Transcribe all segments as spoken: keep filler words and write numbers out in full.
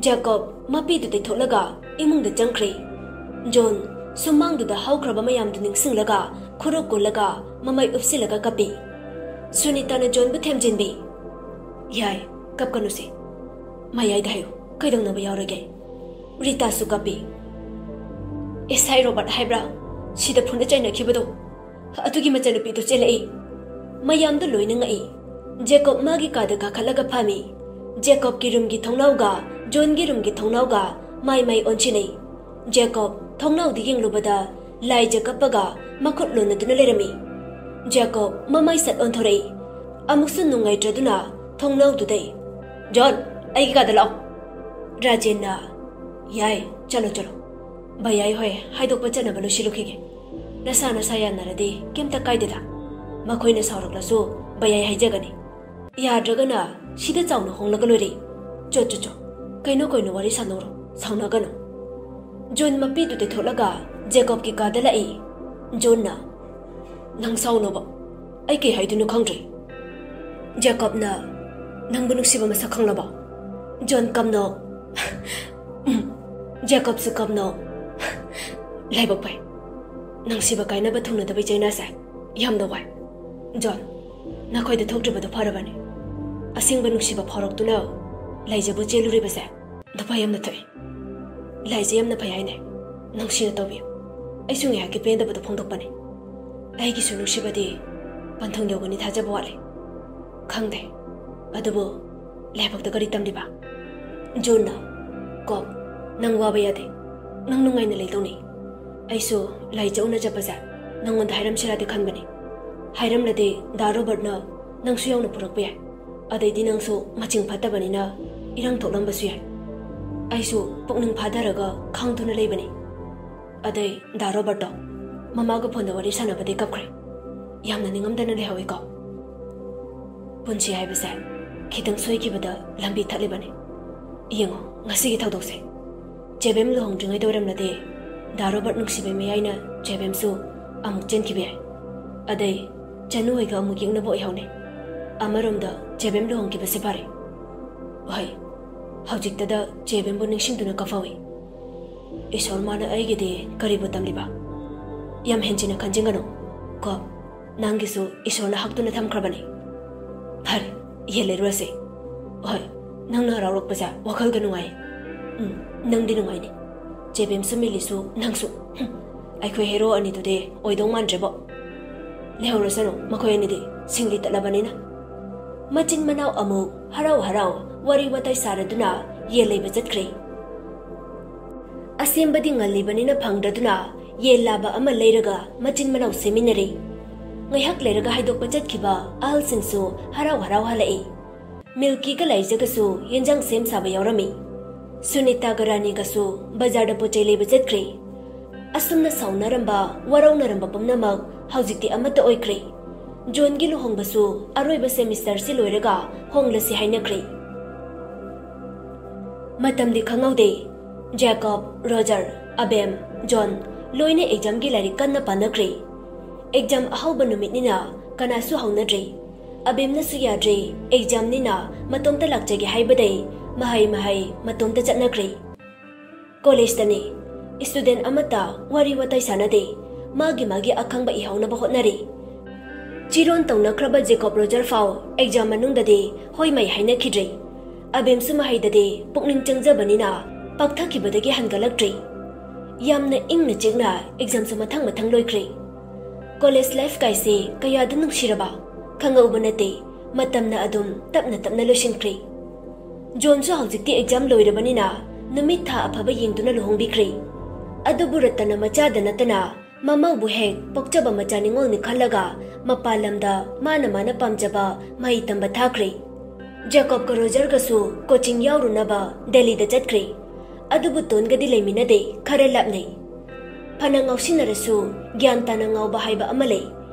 ꯖꯦꯀꯣꯕ ꯃꯄꯤꯗꯨ ꯇꯩꯊꯣꯛꯂꯒ ꯏꯃꯨꯡꯗ ꯆꯪꯈ꯭ꯔꯦ꯫ ꯖꯣꯟ ꯁꯨꯃꯥꯡꯗꯨꯗ ꯍꯧꯈ꯭ꯔꯕ ꯃꯌꯥꯝꯗꯨ ꯅꯤꯡꯁꯤꯡꯂꯒ ꯈꯨꯔꯨ ꯀꯨꯜꯂꯒ ꯃꯃꯩ ꯎꯞꯁꯤꯜꯂꯒ ꯀꯞꯄꯤ꯫ ꯁꯨꯅꯤꯇꯥꯅ ꯖꯣꯟꯕꯨ ꯊꯦꯝꯖꯤꯟꯕꯤ꯫ "ꯌꯥꯏ, ꯀꯞꯀꯅꯨꯁꯦ꯫ ꯃꯌꯥꯏꯗ ꯍꯥꯏꯌꯨ, ꯀꯩꯗꯧꯅꯕ ꯌꯥꯎꯔꯒꯦ?" ꯔꯤꯇꯥꯁꯨ ꯀꯞꯄꯤ꯫ "ꯑꯦꯁ ꯑꯥꯏ ꯔꯣꯕꯥꯔꯠ ꯍꯥꯏꯕ꯭ꯔꯥ? ꯁꯤꯗ ꯐꯨꯅ ꯆꯩꯅꯈꯤꯕꯗꯣ, ꯑꯗꯨꯒꯤ ꯃꯆꯥꯅꯨꯄꯤꯗꯨ ꯆꯦꯜꯂꯛꯏ꯫" ꯃꯌꯥꯝꯗꯨ ꯂꯣꯏꯅ ꯉꯛꯏ꯫ ꯖꯦꯀꯣꯕ ꯃꯥꯒꯤ ꯀꯥꯗ ꯀꯥꯈꯠꯂꯒ ꯐꯝꯃꯤ꯫ ꯖꯦꯀꯣꯕꯀꯤ ꯔꯨꯝꯒꯤ ꯊꯣꯡꯅꯥꯎꯒ ꯖꯣꯟꯒꯤ ꯔꯨꯝꯒꯤ ꯊꯣꯡꯅꯥꯎꯒ ꯃꯥꯏ ꯃꯥꯏ ꯑꯣꯟꯁꯤꯟꯅꯩ꯫ ꯖꯦꯀꯣꯕ ꯊꯣꯡꯅꯥꯎꯗ ꯌꯦꯡꯂꯨꯕꯗ ꯂꯥꯏꯖ ꯀꯞꯄꯒ ꯃꯈꯨꯠ ꯂꯣꯟꯅꯗꯨꯅ ꯂꯩꯔꯝꯃꯤ꯫ ꯖꯦꯀꯣꯕ ꯃꯃꯥꯏ ꯁꯠ ꯑꯣꯟꯊꯣꯔꯛꯏ꯫ ꯑꯃꯨꯛꯁꯨ ꯅꯨꯡꯉꯥꯏꯇ꯭ꯔꯗꯨꯅ ꯊꯣꯡꯅꯥꯎꯗꯨꯗꯩ, "ꯖꯣꯟ, ꯑꯩꯒꯤ ꯀꯥꯗ ꯂꯥꯛꯑꯣ꯫" ꯔꯥꯖꯦꯟꯅ, "ꯌꯥꯏ, ꯆꯠꯂꯣ, ꯆꯠꯂꯣ꯫ ꯚꯩꯌꯥꯏ ꯍꯣꯏ ꯍꯥꯏꯗꯣꯛꯄ ꯆꯠꯅꯕ ꯂꯣꯏꯁꯤꯜꯂꯨꯈꯤꯒꯦ꯫ ꯅꯁꯥ ꯅꯁꯥ ꯌꯥꯅꯔꯗꯤ ꯀꯩꯝꯇ ꯀꯥꯏꯗꯦꯗ꯫ ꯃꯈꯣꯏꯅ ꯁꯥꯎꯔꯛꯂꯁꯨ ꯚꯩꯌꯥꯏ ꯍꯥꯏꯖꯒꯅꯤ꯫ ꯌꯥꯗ꯭ꯔꯒꯅ ꯁꯤꯗ ꯆꯥꯎꯅ ꯍꯣꯡꯂꯒ ꯂꯣꯏꯔꯦ꯫ ꯆꯣ, ꯆꯣ, ꯆꯣ꯫ ꯀꯩꯅꯣ ꯀꯩꯅꯣ ꯋꯥꯔꯤ ꯁꯥꯟꯅꯧꯔꯣ, ꯁꯥꯎꯅꯒꯅꯨ꯫" ꯖꯣꯟ ꯃꯄꯤꯗꯨ ꯇꯩꯊꯣꯛꯂꯒ ꯖꯦꯀꯣꯕꯀꯤ ꯀꯥꯗ ꯂꯥꯛꯏ꯫ ꯖꯣꯟꯅ, "ꯅꯪ ꯁꯥꯎꯅꯣꯕ꯫ ꯑꯩ ꯀꯩ ꯍꯥꯏꯗꯣꯏꯅꯣ ꯈꯪꯗ꯭ꯔꯦ꯫" ꯖꯦꯀꯣꯕꯅ, "ꯅꯪꯕꯨ ꯅꯨꯡꯁꯤꯕ ꯃꯁꯛ ꯈꯪꯂꯕꯣ?" ꯖꯣꯟ ꯀꯞꯅꯣ꯫ ꯎꯝ꯫ ꯖꯦꯀꯣꯕꯁꯨ ꯀꯞꯅꯣ꯫ "ꯂꯥꯏꯕꯛ ꯐꯩ꯫ ꯅꯨꯡꯁꯤꯕ ꯀꯥꯏꯅꯕ ꯊꯨꯡꯅꯗꯕꯩ ꯆꯩꯅꯥꯁꯦ ꯌꯥꯝꯅ ꯋꯥꯏ꯫ ꯖꯣꯟ, ꯅꯈꯣꯏꯗ ꯊꯣꯛꯇ꯭ꯔꯤꯕꯗꯨ ꯐꯔꯕꯅꯤ꯫ ꯑꯁꯦꯡꯕ ꯅꯨꯡꯁꯤꯕ ꯐꯥꯎꯔꯛꯇꯨꯅ ꯂꯩꯖꯕꯨ ꯆꯦꯜꯂꯨꯔꯤꯕꯁꯦ ꯅꯨꯄꯥ ꯌꯥꯝꯅ ꯊꯣꯛꯑꯦ꯫ ꯂꯥꯏꯖ ꯌꯥꯝꯅ ꯐꯩ ꯍꯥꯏꯅꯦ꯫ ꯅꯨꯡꯁꯤꯅ ꯇꯧꯕꯤꯌꯨ꯫ ꯑꯩꯁꯨ ꯉꯥꯏꯍꯥꯛꯀꯤ ꯄꯦꯟꯗꯕꯗꯨ ꯐꯣꯡꯗꯣꯛꯄꯅꯤ꯫ ꯑꯩꯒꯤꯁꯨ ꯅꯨꯡꯁꯤꯕꯗꯤ ꯄꯟꯊꯨꯡ ꯌꯧꯒꯅꯤ ꯊꯥꯖꯕ ꯋꯥꯠꯂꯤ꯫" "ꯈꯪꯗꯦ꯫ ꯑꯗꯨꯕꯨ ꯂꯥꯏꯕꯛꯇ ꯀꯔꯤ ꯇꯝꯂꯤꯕ?" ꯖꯣꯟꯅ, "ꯀꯣ, ꯅꯪ ꯋꯥꯕ ꯌꯥꯗꯦ꯫ ꯅꯪ ꯅꯨꯡꯉꯥꯏꯅ ꯂꯩꯗꯧꯅꯤ꯫ ꯑꯩꯁꯨ ꯂꯥꯏꯖ ꯎꯅ ꯆꯠꯄꯁꯦ ꯅꯪꯉꯣꯟꯗ ꯍꯥꯏꯔꯝꯁꯤꯔꯥꯗꯤ ꯈꯟꯕꯅꯤ꯫ ꯍꯥꯏꯔꯝꯂꯗꯤ ꯗꯥ ꯔꯣꯕꯔꯠꯅ ꯅꯪꯁꯨ ꯌꯥꯎꯅ ꯄꯨꯔꯛꯄ ꯌꯥꯏ꯫ ꯑꯗꯩꯗꯤ ꯅꯪꯁꯨ ꯃꯆꯤꯡ ꯐꯠꯇꯕꯅꯤꯅ ꯏꯔꯥꯡ ꯊꯣꯛꯂꯝꯕꯁꯨ ꯌꯥꯏ꯫ ꯑꯩꯁꯨ ꯄꯨꯛꯅꯤꯡ ꯐꯥꯊꯔꯒ ꯈꯥꯡꯗꯨꯅ ꯂꯩꯕꯅꯤ꯫ ꯑꯗꯩ ꯗꯥ ꯔꯣꯕꯔꯠꯇꯣ ꯃꯃꯥꯒ ꯐꯣꯟꯗ ꯋꯥꯔꯤ ꯁꯥꯟꯅꯕꯗꯩ ꯀꯞꯈ꯭ꯔꯦ꯫ ꯌꯥꯝꯅ ꯅꯤꯡꯉꯝꯗꯅ ꯂꯩꯍꯧꯋꯤꯀꯣ꯫" ꯄꯨꯟꯁꯤ ꯍꯥꯏꯕꯁꯦ ꯈꯤꯇꯪ ꯁꯣꯏꯈꯤꯕꯗ ꯂꯝꯕꯤ ꯊꯠꯂꯤꯕꯅꯤ꯫ ꯌꯦꯡꯉꯣ, ꯉꯁꯤꯒꯤ ꯊꯧꯗꯣꯛꯁꯦ꯫ ꯆꯦꯕꯦꯝ ꯂꯨꯍꯣꯡꯗ꯭ꯔꯤꯉꯩꯗ ꯑꯣꯏꯔꯝꯂꯗꯤ ꯗꯥ ꯔꯣꯕꯔꯠ ꯅꯨꯡꯁꯤꯕꯩ ꯃꯌꯥꯏꯅ ꯆꯦꯕꯦꯝꯁꯨ ꯑꯃꯨꯛ ꯆꯦꯟꯈꯤꯕ ꯌꯥꯏ꯫ ꯑꯗꯩ ꯆꯅꯨ ꯍꯣꯏꯒ ꯑꯃꯨꯛ ꯌꯦꯛꯅꯕ ꯑꯣꯏꯍꯧꯅꯤ꯫ ꯑꯃꯔꯣꯝꯗ ꯆꯦꯕꯦꯝ ꯂꯨꯍꯣꯡꯈꯤꯕꯁꯦ ꯐꯔꯦ꯫ ꯍꯣꯏ, ꯍꯧꯖꯤꯛꯇꯗ ꯆꯦꯕꯦꯝꯕꯨ ꯅꯤꯡꯁꯤꯡꯗꯨꯅ ꯀꯞꯐꯧꯏ꯫ ꯏꯁꯣꯔ ꯃꯥꯅ ꯑꯩꯒꯤꯗꯤ ꯀꯔꯤꯕꯨ ꯇꯝꯂꯤꯕ? ꯌꯥꯝ ꯍꯦꯟꯖꯤꯟꯅ ꯈꯟꯖꯤꯟꯒꯅꯨ ꯀꯣ꯫ ꯅꯪꯒꯤꯁꯨ ꯏꯁꯣꯔꯅ ꯍꯛꯇꯨꯅ ꯊꯝꯈ꯭ꯔꯕꯅꯤ꯫ ꯐꯔꯦ, ꯌꯦꯜꯂꯔꯨꯔꯁꯦ꯫ ꯍꯣꯏ, ꯅꯪꯅ ꯍꯔꯥꯎꯔꯛꯄꯁꯦ ꯋꯥꯈꯜꯒ ꯅꯨꯡꯉꯥꯏ꯫ ꯎꯝ, ꯅꯪꯗꯤ ꯅꯨꯡꯉꯥꯏꯅꯤ꯫ ꯆꯦꯕꯦꯝꯁꯨ ꯃꯤꯂꯤꯁꯨ ꯅꯪꯁꯨ꯫ ꯍꯨꯝ, ꯑꯩꯈꯣꯏ ꯍꯦꯔꯣ ꯑꯅꯤꯗꯨꯗꯤ ꯑꯣꯏꯗꯧ ꯃꯥꯟꯗ꯭ꯔꯦꯕꯣ꯫ ꯂꯩꯍꯧꯔꯁꯅꯨ ꯃꯈꯣꯏ ꯑꯅꯤꯗꯤ, ꯁꯤꯡꯂꯤ ꯇꯠꯂꯕꯅꯤꯅ꯫ ꯃꯆꯤꯟ ꯃꯅꯥꯎ ꯑꯃꯨꯛ ꯍꯔꯥꯎ ꯍꯔꯥꯎ ꯋꯥꯔꯤ ꯋꯥꯇꯥꯏ ꯁꯥꯔꯗꯨꯅ ꯌꯦꯟ ꯂꯩꯕ ꯆꯠꯈ꯭ꯔꯦ꯫ ꯑꯁꯦꯝꯕꯗꯤ ꯉꯜꯂꯤꯕꯅꯤꯅ ꯐꯪꯗ꯭ꯔꯗꯨꯅ ꯌꯦꯟ ꯂꯥꯕ ꯑꯃ ꯂꯩꯔꯒ ꯃꯆꯤꯟ ꯃꯅꯥꯎ ꯁꯦꯝꯃꯤꯟꯅꯔꯦ꯫ ꯉꯥꯏꯍꯥꯛ ꯂꯩꯔꯒ ꯍꯥꯏꯗꯣꯛꯄ ꯆꯠꯈꯤꯕ ꯑꯍꯜꯁꯤꯡꯁꯨ ꯍꯔꯥꯎ ꯍꯔꯥꯎ ꯍꯜꯂꯛꯏ꯫ ꯃꯤꯜꯀꯤꯒ ꯂꯥꯏꯖꯒꯁꯨ ꯌꯦꯟꯖꯥꯡ ꯁꯦꯝ ꯁꯥꯕ ꯌꯥꯎꯔꯝꯃꯤ꯫ ꯁꯨꯅꯤꯇꯥꯒ ꯔꯥꯅꯤꯒꯁꯨ ꯕꯖꯥꯔꯗ ꯄꯣꯠ ꯆꯩ ꯂꯩꯕ ꯆꯠꯈ꯭ꯔꯦ꯫ ꯑꯁꯨꯝꯅ ꯁꯥꯎꯅꯔꯝꯕ, ꯋꯥꯔꯧꯅꯔꯝꯕ ꯄꯨꯝꯅꯃꯛ ꯍꯧꯖꯤꯛꯇꯤ ꯑꯃꯠꯇ ꯑꯣꯏꯈ꯭ꯔꯦ꯫ ꯖꯣꯟꯒꯤ ꯂꯨꯍꯣꯡꯕꯁꯨ ꯑꯔꯣꯏꯕ ꯁꯦꯃꯤꯁꯇꯔꯁꯤ ꯂꯣꯏꯔꯒ ꯍꯣꯡꯂꯁꯤ ꯍꯥꯏꯅꯈ꯭ꯔꯦ꯫ ꯃꯇꯝꯗꯤ ꯈꯪꯍꯧꯗꯦ꯫ ꯖꯦꯀꯣꯕ, ꯔꯣꯖꯔ, ꯑꯕꯦꯝ, ꯖꯣꯟ ꯂꯣꯏꯅ ꯑꯦꯛꯖꯥꯝꯒꯤ ꯂꯥꯏꯔꯤꯛ ꯀꯟꯅ ꯄꯥꯅꯈ꯭ꯔꯦ꯫ ꯑꯦꯛꯖꯥꯝ ꯑꯍꯧꯕ ꯅꯨꯃꯤꯠꯅꯤꯅ ꯀꯅꯥꯁꯨ ꯍꯧꯅꯗ꯭ꯔꯦ꯫ ꯑꯕꯦꯝꯅꯁꯨ ꯌꯥꯗ꯭ꯔꯦ, ꯑꯦꯛꯖꯥꯝꯅꯤꯅ ꯃꯇꯣꯝꯇ ꯂꯥꯛꯆꯒꯦ ꯍꯥꯏꯕꯗꯩ ꯃꯍꯩ ꯃꯍꯩ ꯃꯇꯣꯝꯇ ꯆꯠꯅꯈ꯭ꯔꯦ꯫ ꯀꯣꯂꯦꯖꯇꯅꯤ꯫ ꯏꯁꯇꯨꯗꯦꯟ ꯑꯃꯠꯇ ꯋꯥꯔꯤ ꯋꯥꯇꯥꯏ ꯁꯥꯅꯗꯦ꯫ ꯃꯥꯒꯤ ꯃꯥꯒꯤ ꯑꯈꯪꯕ ꯏꯍꯧꯅꯕ ꯍꯣꯠꯅꯔꯤ꯫ ꯆꯤꯔꯣꯟ ꯇꯧꯅꯈ꯭ꯔꯕ ꯖꯦꯀꯣꯕ ꯔꯣꯖꯔ ꯐꯥꯎ ꯑꯦꯛꯖꯥꯝ ꯃꯅꯨꯡꯗꯗꯤ ꯍꯣꯏ ꯃꯩ ꯍꯥꯏꯅꯈꯤꯗ꯭ꯔꯦ꯫ ꯑꯕꯦꯝꯁꯨ ꯃꯍꯩꯗꯗꯤ ꯄꯨꯛꯅꯤꯡ ꯆꯪꯖꯕꯅꯤꯅ ꯄꯥꯛꯊꯈꯤꯕꯗꯒꯤ ꯍꯟꯒꯠꯂꯛꯇ꯭ꯔꯦ꯫ ꯌꯥꯝꯅ ꯏꯪꯅ ꯆꯤꯛꯅ ꯑꯦꯛꯖꯥꯝꯁꯨ ꯃꯊꯪ ꯃꯊꯪ ꯂꯣꯏꯈ꯭ꯔꯦ꯫ ꯀꯣꯂꯦꯖ ꯂꯥꯏꯐ ꯀꯥꯏꯁꯦ ꯀꯌꯥꯗ ꯅꯨꯡꯁꯤꯔꯕ, ꯈꯪꯍꯧꯕ ꯅꯠꯇꯦ꯫ ꯃꯇꯝꯅ ꯑꯗꯨꯝ ꯇꯞꯅ ꯇꯞꯅ ꯂꯣꯏꯁꯤꯟꯈ꯭ꯔꯦ꯫ ꯖꯣꯟꯁꯨ ꯍꯧꯖꯤꯛꯇꯤ ꯑꯦꯛꯖꯥꯝ ꯂꯣꯏꯔꯕꯅꯤꯅ ꯅꯨꯃꯤꯠ ꯊꯥ ꯑꯐꯕ ꯌꯦꯡꯗꯨꯅ ꯂꯨꯍꯣꯡꯕꯤꯈ꯭ꯔꯦ꯫ ꯑꯗꯨꯕꯨ ꯔꯇꯟꯅ ꯃꯆꯥꯗ ꯅꯠꯇꯅ ꯃꯃꯧꯕꯨ ꯍꯦꯛ ꯄꯣꯛꯆꯕ ꯃꯆꯥ ꯅꯤꯉꯣꯜꯅꯤ ꯈꯜꯂꯒ ꯃꯄꯥꯟ ꯂꯝꯗ ꯃꯥꯅ ꯃꯥꯅ ꯄꯥꯝꯖꯕ ꯃꯍꯩ ꯇꯝꯕ ꯊꯥꯈ꯭ꯔꯦ꯫ ꯖꯦꯀꯣꯕꯀ ꯔꯣꯖꯔꯒꯁꯨ ꯀꯣꯆꯤꯡ ꯌꯥꯎꯔꯨꯅꯕ ꯗꯦꯜꯂꯤꯗ ꯆꯠꯈ꯭ꯔꯦ꯫ ꯑꯗꯨꯕꯨ ꯇꯣꯟꯒꯗꯤ ꯂꯩꯃꯤꯟꯅꯗꯦ, ꯈꯔ ꯂꯥꯞꯅꯩ꯫ ꯐꯅ ꯉꯥꯎꯁꯤꯟꯅꯔꯁꯨ ꯒ꯭ꯌꯥꯟ ꯇꯥꯅ ꯉꯥꯎꯕ ꯍꯥꯏꯕ ꯑꯃ ꯂꯩ꯫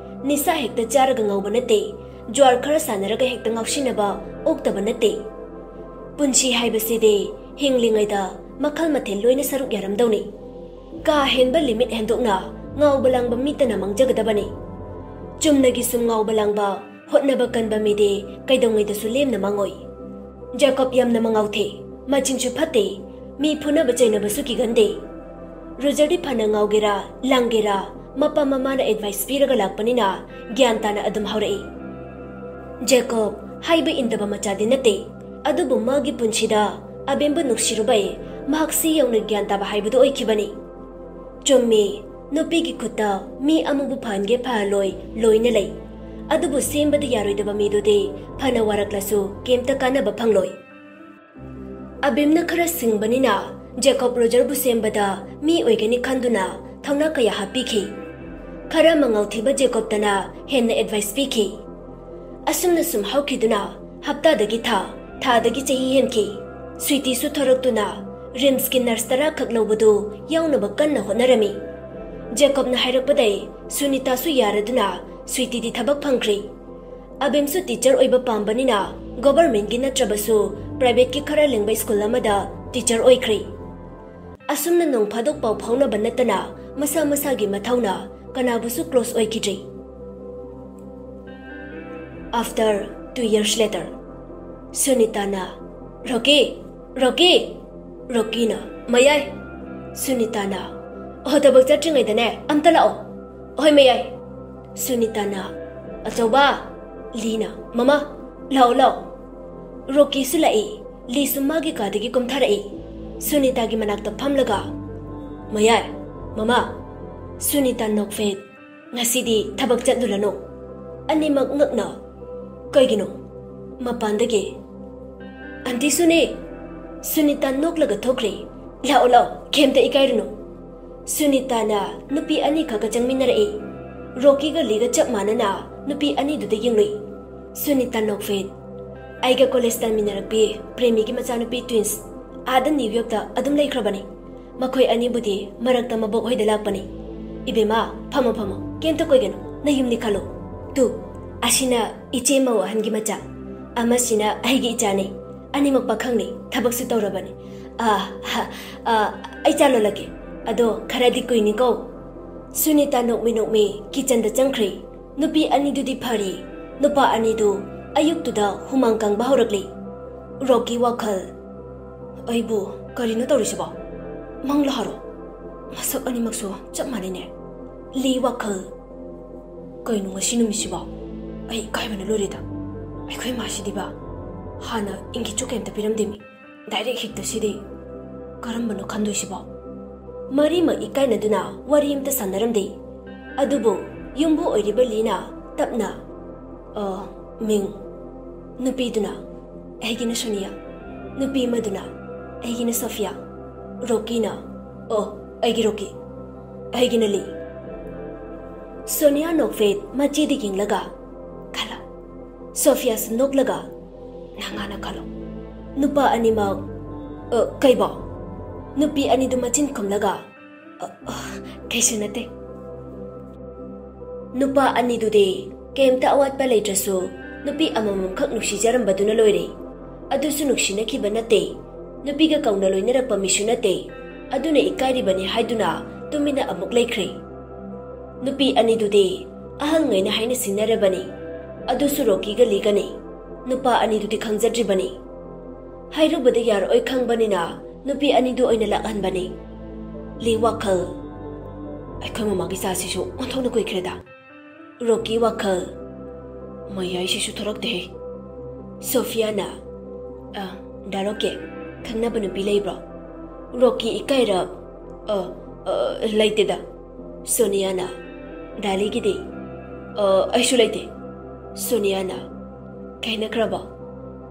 ꯅꯤꯁꯥ ꯍꯦꯛꯇ ꯆꯥꯔꯒ ꯉꯥꯎꯕ ꯅꯠꯇꯦ, ꯖ꯭ꯋꯥꯔ ꯈꯔ ꯁꯥꯟꯅꯔꯒ ꯍꯦꯛꯇ ꯉꯥꯎꯁꯤꯟꯅꯕ ꯑꯣꯛꯇꯕ ꯅꯠꯇꯦ꯫ ꯄꯨꯟꯁꯤ ꯍꯥꯏꯕꯁꯤꯗꯤ ꯍꯤꯡꯂꯤꯉꯩꯗ ꯃꯈꯜ ꯃꯊꯦꯜ ꯂꯣꯏꯅ ꯁꯔꯨꯛ ꯌꯥꯔꯝꯗꯧꯅꯤ꯫ ꯀꯥ ꯍꯦꯟꯕ ꯂꯤꯃꯤꯠ ꯍꯦꯟꯗꯣꯛꯅ ꯉꯥꯎꯕ ꯂꯥꯡꯕ ꯃꯤꯇꯅ ꯃꯥꯡꯖꯒꯗꯕꯅꯤ꯫ ꯆꯨꯝꯅꯒꯤ ꯁꯨꯝ ꯉꯥꯎꯕ ꯂꯥꯡꯕ, ꯍꯣꯠꯅꯕ ꯀꯟꯕ ꯃꯤꯗꯤ ꯀꯩꯗꯧꯉꯩꯗꯁꯨ ꯂꯦꯝꯅ ꯃꯥꯡꯉꯣꯏ꯫ ꯖꯦꯀꯣꯕ ꯌꯥꯝꯅ ꯃꯉꯥꯎ ꯊꯤ꯫ ꯃꯆꯤꯟꯁꯨ ꯐꯠꯇꯦ, ꯃꯤ ꯐꯨꯅꯕ ꯆꯩꯅꯕꯁꯨ ꯀꯤꯒꯟꯗꯦ꯫ ꯔꯣꯖꯔꯗꯤ ꯐꯅ ꯉꯥꯎꯒꯦꯔꯥ ꯂꯥꯡꯒꯦꯔꯥ, ꯃꯄꯥ ꯃꯃꯥꯅ ꯑꯦꯗꯚꯥꯏꯁ ꯄꯤꯔꯒ ꯂꯥꯛꯄꯅꯤꯅ ꯒ꯭ꯌꯥꯟ ꯇꯥꯅ ꯑꯗꯨꯝ ꯍꯧꯔꯛꯏ꯫ ꯖꯦꯀꯣꯕ ꯍꯥꯏꯕ ꯏꯟꯗꯕ ꯃꯆꯥꯗꯤ ꯅꯠꯇꯦ, ꯑꯗꯨꯕꯨ ꯃꯥꯒꯤ ꯄꯨꯟꯁꯤꯗ ꯑꯕꯦꯝꯕꯨ ꯅꯨꯡꯁꯤꯔꯨꯕꯩ ꯃꯍꯥꯛ ꯁꯤ ꯌꯧꯅ ꯒ꯭ꯌꯥꯟ ꯇꯥꯕ ꯍꯥꯏꯕꯗꯨ ꯑꯣꯏꯈꯤꯕꯅꯤ꯫ ꯆꯨꯝꯃꯤ, ꯅꯨꯄꯤꯒꯤ ꯈꯨꯠꯇ ꯃꯤ ꯑꯃꯕꯨ ꯐꯍꯟꯒꯦ ꯐꯍꯜꯂꯣꯏ ꯂꯣꯏꯅ ꯂꯩ, ꯑꯗꯨꯕꯨ ꯁꯦꯝꯕꯗ ꯌꯥꯔꯣꯏꯗꯕ ꯃꯤꯗꯨꯗꯤ ꯐꯅ ꯋꯥꯔꯛꯂꯁꯨ ꯀꯩꯝꯇ ꯀꯥꯟꯅꯕ ꯐꯪꯂꯣꯏ꯫ ꯑꯕꯤꯝꯅ ꯈꯔ ꯁꯤꯡꯕꯅꯤꯅ ꯖꯦꯀꯣꯕ ꯔꯣꯖꯔꯕꯨ ꯁꯦꯝꯕꯗ ꯃꯤ ꯑꯣꯏꯒꯅꯤ ꯈꯟꯗꯨꯅ ꯊꯧꯅꯥ ꯀꯌꯥ ꯍꯥꯞꯄꯤꯈꯤ꯫ ꯈꯔ ꯃꯉꯥꯎ ꯊꯤꯕ ꯖꯦꯀꯣꯕꯇꯅ ꯍꯦꯟꯅ ꯑꯦꯗꯚꯥꯏꯁ ꯄꯤꯈꯤ꯫ ꯑꯁꯨꯝꯅ ꯁꯨꯝ ꯍꯧꯈꯤꯗꯨꯅ ꯍꯞꯇꯥꯗꯒꯤ ꯊꯥ, ꯊꯥꯗꯒꯤ ꯆꯍꯤ ꯍꯦꯟꯈꯤ꯫ ꯁ꯭ꯋꯤꯇꯤꯁꯨ ꯊꯣꯔꯛꯇꯨꯅ ꯔꯤꯝꯁꯀꯤ ꯅꯔꯁ ꯇꯔꯥ ꯈꯛ ꯂꯧꯕꯗꯨ ꯌꯥꯎꯅꯕ ꯀꯟꯅ ꯍꯣꯠꯅꯔꯝꯃꯤ꯫ ꯖꯦꯀꯣꯕꯅ ꯍꯥꯏꯔꯛꯄꯗꯩ ꯁꯨꯅꯤꯇꯥꯁꯨ ꯌꯥꯔꯗꯨꯅ ꯁ꯭ꯋꯤꯇꯤꯗꯤ ꯊꯕꯛ ꯐꯪꯈ꯭ꯔꯤ꯫ ꯑꯕꯤꯝꯁꯨ ꯇꯤꯆꯔ ꯑꯣꯏꯕ ꯄꯥꯝꯕꯅꯤꯅ ꯒꯣꯚꯔꯃꯦꯟꯠꯀꯤ ꯅꯠꯇ꯭ꯔꯕꯁꯨ ꯄ꯭ꯔꯥꯏꯚꯦꯠꯀꯤ ꯈꯔ ꯂꯤꯡꯕ ꯁ꯭ꯀꯨꯜ ꯑꯃꯗ ꯇꯤꯆꯔ ꯑꯣꯏꯈ꯭ꯔꯤ꯫ ꯑꯁꯨꯝꯅ ꯅꯣꯡ ꯐꯥꯗꯣꯛ ꯄꯥꯎ ꯐꯥꯎꯅꯕ ꯅꯠꯇꯅ ꯃꯁꯥ ꯃꯁꯥꯒꯤ ꯃꯊꯧꯅ ꯀꯅꯥꯕꯨꯁꯨ ꯀ꯭ꯂꯣꯁ ꯑꯣꯏꯈꯤꯗ꯭ꯔꯤ꯫ After two years later, ꯁꯨꯅꯤꯇꯥꯅ, "ꯔꯣꯀꯤ! ꯔꯣꯀꯤ!" ꯔꯣꯀꯤꯅ, "ꯃꯌꯥꯏ!" ꯁꯨꯅꯤꯇꯥꯅ, "ꯑꯣ, ꯊꯕꯛ ꯆꯠꯇ꯭ꯔꯤꯉꯩꯗꯅꯦ ꯑꯝꯇ ꯂꯥꯛꯑꯣ꯫ ꯍꯣꯏ, ꯃꯌꯥꯏ!" ꯁꯨꯅꯤꯇꯥꯅ, "ꯑꯆꯧꯕ!" ꯂꯤꯅ, "ꯃꯃꯥ, ꯂꯥꯛꯑꯣ, ꯂꯥꯛꯑꯣ!" ꯔꯣꯀꯤꯁꯨ ꯂꯥꯛꯏ꯫ ꯂꯤꯁꯨ ꯃꯥꯒꯤ ꯀꯥꯗꯒꯤ ꯀꯨꯝꯊꯔꯛꯏ꯫ ꯁꯨꯅꯤꯇꯥꯒꯤ ꯃꯅꯥꯛꯇ ꯐꯝꯂꯒ, "ꯃꯌꯥꯏ, ꯃꯃꯥ!" ꯁꯨꯅꯤꯇꯥ ꯅꯣꯛꯐꯦꯠ, "ꯉꯁꯤꯗꯤ ꯊꯕꯛ ꯆꯠꯂꯨꯔꯅꯨ?" ꯑꯅꯤꯃꯛ ꯉꯛꯅ, "ꯀꯩꯒꯤꯅꯣ?" ꯃꯄꯥꯟꯗꯒꯤ, "ꯑꯟꯇꯤ ꯁꯨꯅꯤ!" ꯁꯨꯅꯤꯇꯥ ꯅꯣꯛꯂꯒ ꯊꯣꯛꯈ꯭ꯔꯦ꯫ "ꯂꯥꯛꯑꯣ, ꯂꯥꯛꯑꯣ, ꯀꯩꯝꯇ ꯏꯀꯥꯏꯔꯨꯅꯨ!" ꯁꯨꯅꯤꯇꯥꯅ ꯅꯨꯄꯤ ꯑꯅꯤꯈꯛꯀ ꯆꯪꯃꯤꯟꯅꯔꯛꯏ꯫ ꯔꯣꯀꯤꯒ ꯂꯤꯒ ꯆꯞ ꯃꯥꯟꯅꯅ ꯅꯨꯄꯤ ꯑꯅꯤꯗꯨꯗ ꯌꯦꯡꯂꯨꯏ꯫ ꯁꯨꯅꯤꯇꯥ ꯅꯣꯛꯐꯦꯠ, "ꯑꯩꯒ ꯀꯣꯂꯦꯖ ꯇꯝꯃꯤꯟꯅꯔꯛꯄꯤ ꯄ꯭ꯔꯦꯃꯤꯒꯤ ꯃꯆꯥꯅꯨꯄꯤ ꯇ꯭ꯋꯤꯟꯁ ꯑꯥꯗ ꯅ꯭ꯌꯨ ꯌꯣꯔꯛꯇ ꯑꯗꯨꯝ ꯂꯩꯈ꯭ꯔꯕꯅꯤ꯫ ꯃꯈꯣꯏ ꯑꯅꯤꯕꯨꯗꯤ ꯃꯔꯛꯇ ꯃꯕꯣꯛ ꯍꯣꯏꯗ ꯂꯥꯛꯄꯅꯤ꯫ ꯏꯕꯦꯝꯃ, ꯐꯝꯃꯣ, ꯐꯝꯃꯣ, ꯀꯩꯝꯇ ꯀꯣꯏꯒꯅꯨ, ꯅꯌꯨꯝꯅꯤ ꯈꯜꯂꯣ꯫ ꯇꯨ, ꯑꯁꯤꯅ ꯏꯆꯦ ꯃꯧ ꯑꯍꯟꯒꯤ ꯃꯆꯥ, ꯑꯃꯁꯤꯅ ꯑꯩꯒꯤ ꯏꯆꯥꯅꯤ꯫ ꯑꯅꯤꯃꯛ ꯄꯥꯈꯪꯅꯤ, ꯊꯕꯛꯁꯨ ꯇꯧꯔꯕꯅꯤ꯫ ꯑꯥ, ꯍ, ꯑꯥ, ꯑꯩ ꯆꯥ ꯂꯣꯜꯂꯛꯀꯦ꯫ ꯑꯗꯣ ꯈꯔꯗꯤ ꯀꯨꯏꯅꯤꯀꯣ꯫" ꯁꯨꯅꯤꯇꯥ ꯅꯣꯛꯃꯤ ꯅꯣꯛꯃꯤ ꯀꯤꯆꯟꯗ ꯆꯪꯈ꯭ꯔꯦ꯫ ꯅꯨꯄꯤ ꯑꯅꯤꯗꯨꯗꯤ ꯐꯔꯤ, ꯅꯨꯄꯥ ꯑꯅꯤꯗꯨ ꯑꯌꯨꯛꯇꯨꯗ ꯍꯨꯃꯥꯡ ꯀꯪꯕ ꯍꯧꯔꯛꯂꯤ꯫ ꯔꯣꯀꯤ ꯋꯥꯈꯜ, ꯑꯩꯕꯨ ꯀꯔꯤꯅꯣ ꯇꯧꯔꯤꯁꯤꯕꯣ? ꯃꯪꯂꯥ ꯍꯔꯥꯎ? ꯃꯁꯛ ꯑꯅꯤꯃꯛꯁꯨ ꯆꯞ ꯃꯥꯟꯅꯩꯅꯦ꯫ ꯂꯤ ꯋꯥꯈꯜ, "ꯀꯩꯅꯣ ꯉꯁꯤ ꯅꯨꯃꯤꯠꯁꯤꯕꯣ? ꯑꯩ ꯏꯀꯥꯏꯕꯅ ꯂꯣꯏꯔꯦꯗ꯫ ꯑꯩꯈꯣꯏ ꯃꯥꯁꯤꯗꯤꯕ ꯍꯥꯟꯅ ꯏꯪꯒꯤꯠꯁꯨ ꯀꯩꯝꯇ ꯄꯤꯔꯝꯗꯦꯃꯤ꯫ ꯗꯥꯏꯔꯦꯛ ꯍꯦꯛꯇ ꯁꯤꯗꯤ꯫ ꯀꯔꯝꯕꯅꯣ ꯈꯟꯗꯣꯏꯁꯤꯕꯣ?" ꯃꯔꯤꯃꯛ ꯏꯀꯥꯏꯅꯗꯨꯅ ꯋꯥꯔꯤ ꯑꯃꯇ ꯁꯥꯟꯅꯔꯝꯗꯦ꯫ ꯑꯗꯨꯕꯨ ꯌꯨꯝꯕꯨ ꯑꯣꯏꯔꯤꯕ ꯂꯤꯅ ꯇꯞꯅ, "ꯑ, ꯃꯤꯡ?" ꯅꯨꯄꯤꯗꯨꯅ, "ꯑꯩꯒꯤꯅ ꯁꯣꯅꯤꯌꯥ"꯫ ꯅꯨꯄꯤ ꯑꯃꯗꯨꯅ, "ꯑꯩꯒꯤꯅ ꯁꯣꯐꯤꯌꯥ"꯫ ꯔꯣꯀꯤꯅ, "ꯑꯣ, ꯑꯩꯒꯤ ꯔꯣꯀꯤ꯫ ꯑꯩꯒꯤꯅ ꯂꯤ"꯫ ꯁꯣꯅꯤꯌꯥ ꯅꯣꯛꯐꯦꯠ ꯃꯆꯦꯗ ꯌꯦꯡꯂꯒ, "ꯈꯜꯂꯣ"꯫ ꯁꯣꯐꯤꯌꯥꯁꯨ ꯅꯣꯛꯂꯒ, "ꯅꯪ ꯍꯥꯟꯅ ꯈꯜꯂꯣ"꯫ ꯅꯨꯄꯥ ꯑꯅꯤꯃꯛ, "ꯑ, ꯀꯩꯕꯣ?" ꯅꯨꯄꯤ ꯑꯅꯤꯗꯨ ꯃꯆꯤꯟ ꯈꯨꯝꯂꯒ, "ꯑ, ꯑ, ꯀꯩꯁꯨ ꯅꯠꯇꯦ"꯫ ꯅꯨꯄꯥ ꯑꯅꯤꯗꯨꯗꯤ ꯀꯩꯝꯇ ꯑꯋꯥꯠꯄ ꯂꯩꯇ꯭ꯔꯁꯨ ꯅꯨꯄꯤ ꯑꯃꯃꯝꯈꯛ ꯅꯨꯡꯁꯤꯖꯔꯝꯕꯗꯨꯅ ꯂꯣꯏꯔꯦ꯫ ꯑꯗꯨꯁꯨ ꯅꯨꯡꯁꯤꯅꯈꯤꯕ ꯅꯠꯇꯦ꯫ ꯅꯨꯄꯤꯒ ꯀꯧꯅ ꯂꯣꯏꯅꯔꯛꯄ ꯃꯤꯁꯨ ꯅꯠꯇꯦ꯫ ꯑꯗꯨꯅ ꯏꯀꯥꯏꯔꯤꯕꯅꯤ ꯍꯥꯏꯗꯨꯅ ꯇꯨꯃꯤꯟꯅ ꯑꯃꯨꯛ ꯂꯩꯈ꯭ꯔꯦ꯫ ꯅꯨꯄꯤ ꯑꯅꯤꯗꯨꯗꯤ ꯑꯍꯜꯉꯩꯅ ꯍꯥꯏꯅ ꯁꯤꯡꯅꯔꯕꯅꯤ꯫ ꯑꯗꯨꯁꯨ ꯔꯣꯀꯤꯒ ꯂꯤꯒꯅꯤ꯫ ꯅꯨꯄꯥ ꯑꯅꯤꯗꯨꯗꯤ ꯈꯪꯖꯗ꯭ꯔꯤꯕꯅꯤ꯫ ꯍꯥꯏꯔꯨꯕꯗ ꯌꯥꯔꯛꯑꯣꯏ ꯈꯪꯕꯅꯤꯅ ꯅꯨꯄꯤ ꯑꯅꯤꯗꯨ ꯑꯣꯏꯅ ꯂꯥꯛꯍꯟꯕꯅꯤ꯫ ꯂꯤ ꯋꯥꯈꯜ, "ꯑꯩꯈꯣꯏ ꯃꯃꯥꯒꯤ ꯆꯥꯁꯤꯁꯨ ꯑꯣꯟꯊꯣꯛꯅ ꯀꯨꯏꯈ꯭ꯔꯦꯗ"꯫ ꯔꯣꯀꯤ ꯋꯥꯈꯜ, "ꯃꯌꯥꯏꯁꯤꯁꯨ ꯊꯣꯔꯛꯇꯦꯍꯦ"꯫ ꯁꯣꯐꯤꯌꯥꯅ, "ꯑ, ꯗꯥ ꯔꯣꯀꯦ, ꯈꯪꯅꯕ ꯅꯨꯄꯤ ꯂꯩꯕ꯭ꯔꯣ?" ꯔꯣꯀꯤ ꯏꯀꯥꯏꯔꯞ, "ꯑ, ꯑ, ꯂꯩꯇꯦꯗ"꯫ ꯁꯣꯅꯤꯌꯥꯅ, "ꯗꯥꯂꯤꯒꯤꯗꯤ?" "ꯑ, ꯑꯩꯁꯨ ꯂꯩꯇꯦ"꯫ ꯁꯣꯅꯤꯌꯥꯅ, "ꯀꯥꯏꯅꯈ꯭ꯔꯕꯣ?"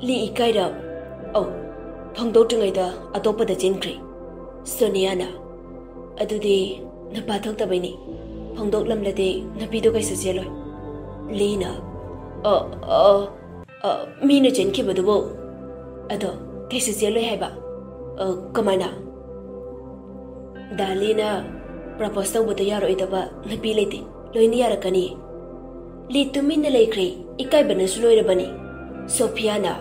ꯂꯤ ꯏꯀꯥꯏꯔꯞ, "ꯑꯧ, ꯐꯣꯡꯗꯣꯛꯇ꯭ꯔꯤꯉꯩꯗ ꯑꯇꯣꯞꯄꯗ ꯆꯦꯟꯈ꯭ꯔꯦ"꯫ ꯁꯣꯅꯤꯌꯥꯅ, "ꯑꯗꯨꯗꯤ ꯅꯨꯄꯥ ꯊꯣꯛꯇꯕꯩꯅꯤ꯫ ꯐꯣꯡꯗꯣꯛꯂꯝꯂꯗꯤ ꯅꯨꯄꯤꯗꯣ ꯀꯩꯁꯨ ꯆꯦꯜꯂꯣꯏ"꯫ ꯂꯤꯅ, "ꯑ, ꯑ, ꯑ, ꯃꯤꯅ ꯆꯦꯟꯈꯤꯕꯗꯨꯕꯨ? ꯑꯗꯣ ꯀꯩꯁꯨ ꯆꯦꯜꯂꯣꯏ ꯍꯥꯏꯕ? ꯑ, ꯀꯃꯥꯏꯅ?" "ꯗꯥꯂꯤꯅ ꯄ꯭ꯔꯄꯣꯁ ꯇꯧꯕꯗ ꯌꯥꯔꯣꯏꯗꯕ ꯅꯨꯄꯤ ꯂꯩꯇꯦ, ꯂꯣꯏꯅ ꯌꯥꯔꯛꯀꯅꯤ"꯫ ꯂꯤ ꯇꯨꯃꯤꯟꯅ ꯂꯩꯈ꯭ꯔꯦ, ꯏꯀꯥꯏꯕꯅꯁꯨ ꯂꯣꯏꯔꯕꯅꯤ꯫ ꯁꯣꯐꯤꯌꯥꯅ,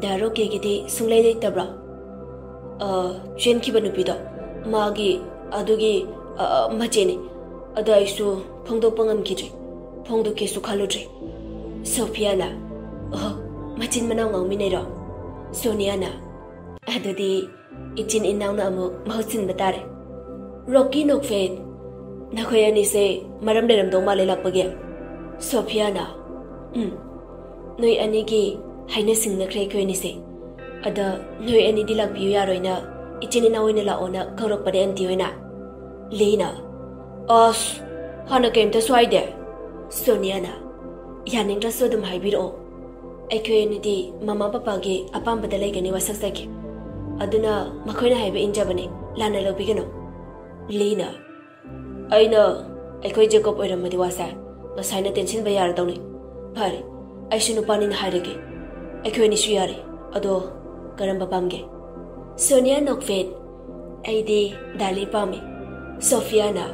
"ꯗꯥ ꯔꯣꯀꯦꯒꯤꯗꯤ ꯁꯨꯡꯂꯩ ꯂꯩꯇꯕ꯭ꯔꯣ?" "ꯑ, ꯆꯦꯟꯈꯤꯕ ꯅꯨꯄꯤꯗꯣ, ꯃꯥꯒꯤ, ꯑꯗꯨꯒꯤ, ꯑ, ꯃꯆꯦꯅꯤ꯫ ꯑꯗꯣ ꯑꯩꯁꯨ ꯐꯣꯡꯗꯣꯛꯄ ꯉꯝꯈꯤꯗ꯭ꯔꯦ, ꯐꯣꯡꯗꯣꯛꯀꯦꯁꯨ ꯈꯜꯂꯨꯗ꯭ꯔꯦ"꯫ ꯁꯣꯐꯤꯌꯥꯅ, "ꯑꯣ, ꯃꯆꯤꯟ ꯃꯅꯥꯎ ꯉꯥꯡꯃꯤꯟꯅꯩꯔꯣ?" ꯁꯣꯅꯤꯌꯥꯅ, ꯑꯗꯨꯗꯤ ꯏꯆꯤꯟ ꯏꯅꯥꯎꯅ ꯑꯃꯨꯛ ꯃꯍꯨꯠ ꯁꯤꯟꯕ ꯇꯥꯔꯦ꯫ ꯔꯣꯀꯤ ꯅꯣꯛꯐꯦꯠ, ꯅꯈꯣꯏ ꯑꯅꯤꯁꯦ ꯃꯔꯝ ꯂꯩꯔꯝꯗꯧ ꯃꯥꯜꯂꯦ ꯂꯥꯛꯄꯒꯤ꯫ ꯁꯣꯐꯤꯌꯥꯅ, ꯎꯝ, ꯅꯣꯏ ꯑꯅꯤꯒꯤ ꯍꯥꯏꯅ ꯁꯤꯡꯅꯈ꯭ꯔꯦ ꯑꯩꯈꯣꯏ ꯑꯅꯤꯁꯦ꯫ ꯑꯗ ꯅꯣꯏ ꯑꯅꯤꯗꯤ ꯂꯥꯛꯄꯤꯌꯨ ꯌꯥꯔꯣꯏꯅ ꯏꯆꯤꯟ ꯏꯅꯥꯎ ꯑꯣꯏꯅ ꯂꯥꯛꯑꯣꯅ ꯀꯧꯔꯛꯄꯅꯦ ꯑꯟꯇꯤ ꯍꯣꯏꯅ꯫ ꯂꯤꯅ, ꯑꯁ, ꯍꯥꯟꯅ ꯀꯩꯝꯇꯁꯨ ꯍꯥꯏꯗꯦ꯫ ꯁꯣꯅꯤꯌꯥꯅ, ꯌꯥꯅꯤꯡꯗ꯭ꯔꯁꯨ ꯑꯗꯨꯝ ꯍꯥꯏꯕꯤꯔꯛꯑꯣ꯫ ꯑꯩꯈꯣꯏ ꯑꯅꯤꯗꯤ ꯃꯃꯥ ꯄꯄꯥꯒꯤ ꯑꯄꯥꯝꯕꯗ ꯂꯩꯒꯅꯤ ꯋꯥꯁꯛꯆꯒꯦ꯫ ꯑꯗꯨꯅ ꯃꯈꯣꯏꯅ ꯍꯥꯏꯕ ꯏꯟꯖꯕꯅꯤ, ꯂꯥꯟꯅ ꯂꯧꯕꯤꯒꯅꯨ꯫ ꯂꯤꯅ, ꯑꯩꯅ ꯑꯩꯈꯣꯏ ꯖꯦꯀꯣꯕ ꯑꯣꯏꯔꯝꯃꯗꯤ ꯋꯥꯁꯦ ꯉꯁꯥꯏꯅ ꯇꯦꯟꯁꯤꯟꯕ ꯌꯥꯔꯗꯧꯅꯤ꯫ ꯐꯔꯦ, ꯑꯩꯁꯨ ꯅꯨꯄꯥꯅꯤꯅ ꯍꯥꯏꯔꯒꯦ꯫ ꯑꯩꯈꯣꯏ ꯑꯅꯤꯁꯨ ꯌꯥꯔꯦ꯫ ꯑꯗꯣ ꯀꯔꯝꯕ ꯄꯥꯝꯒꯦ? ꯁꯣꯅꯤꯌꯥ ꯅꯣꯛꯐꯦꯠ, ꯑꯩꯗꯤ ꯗꯥꯂꯤ ꯄꯥꯝꯃꯤ꯫ ꯁꯣꯐꯤꯌꯥꯅ,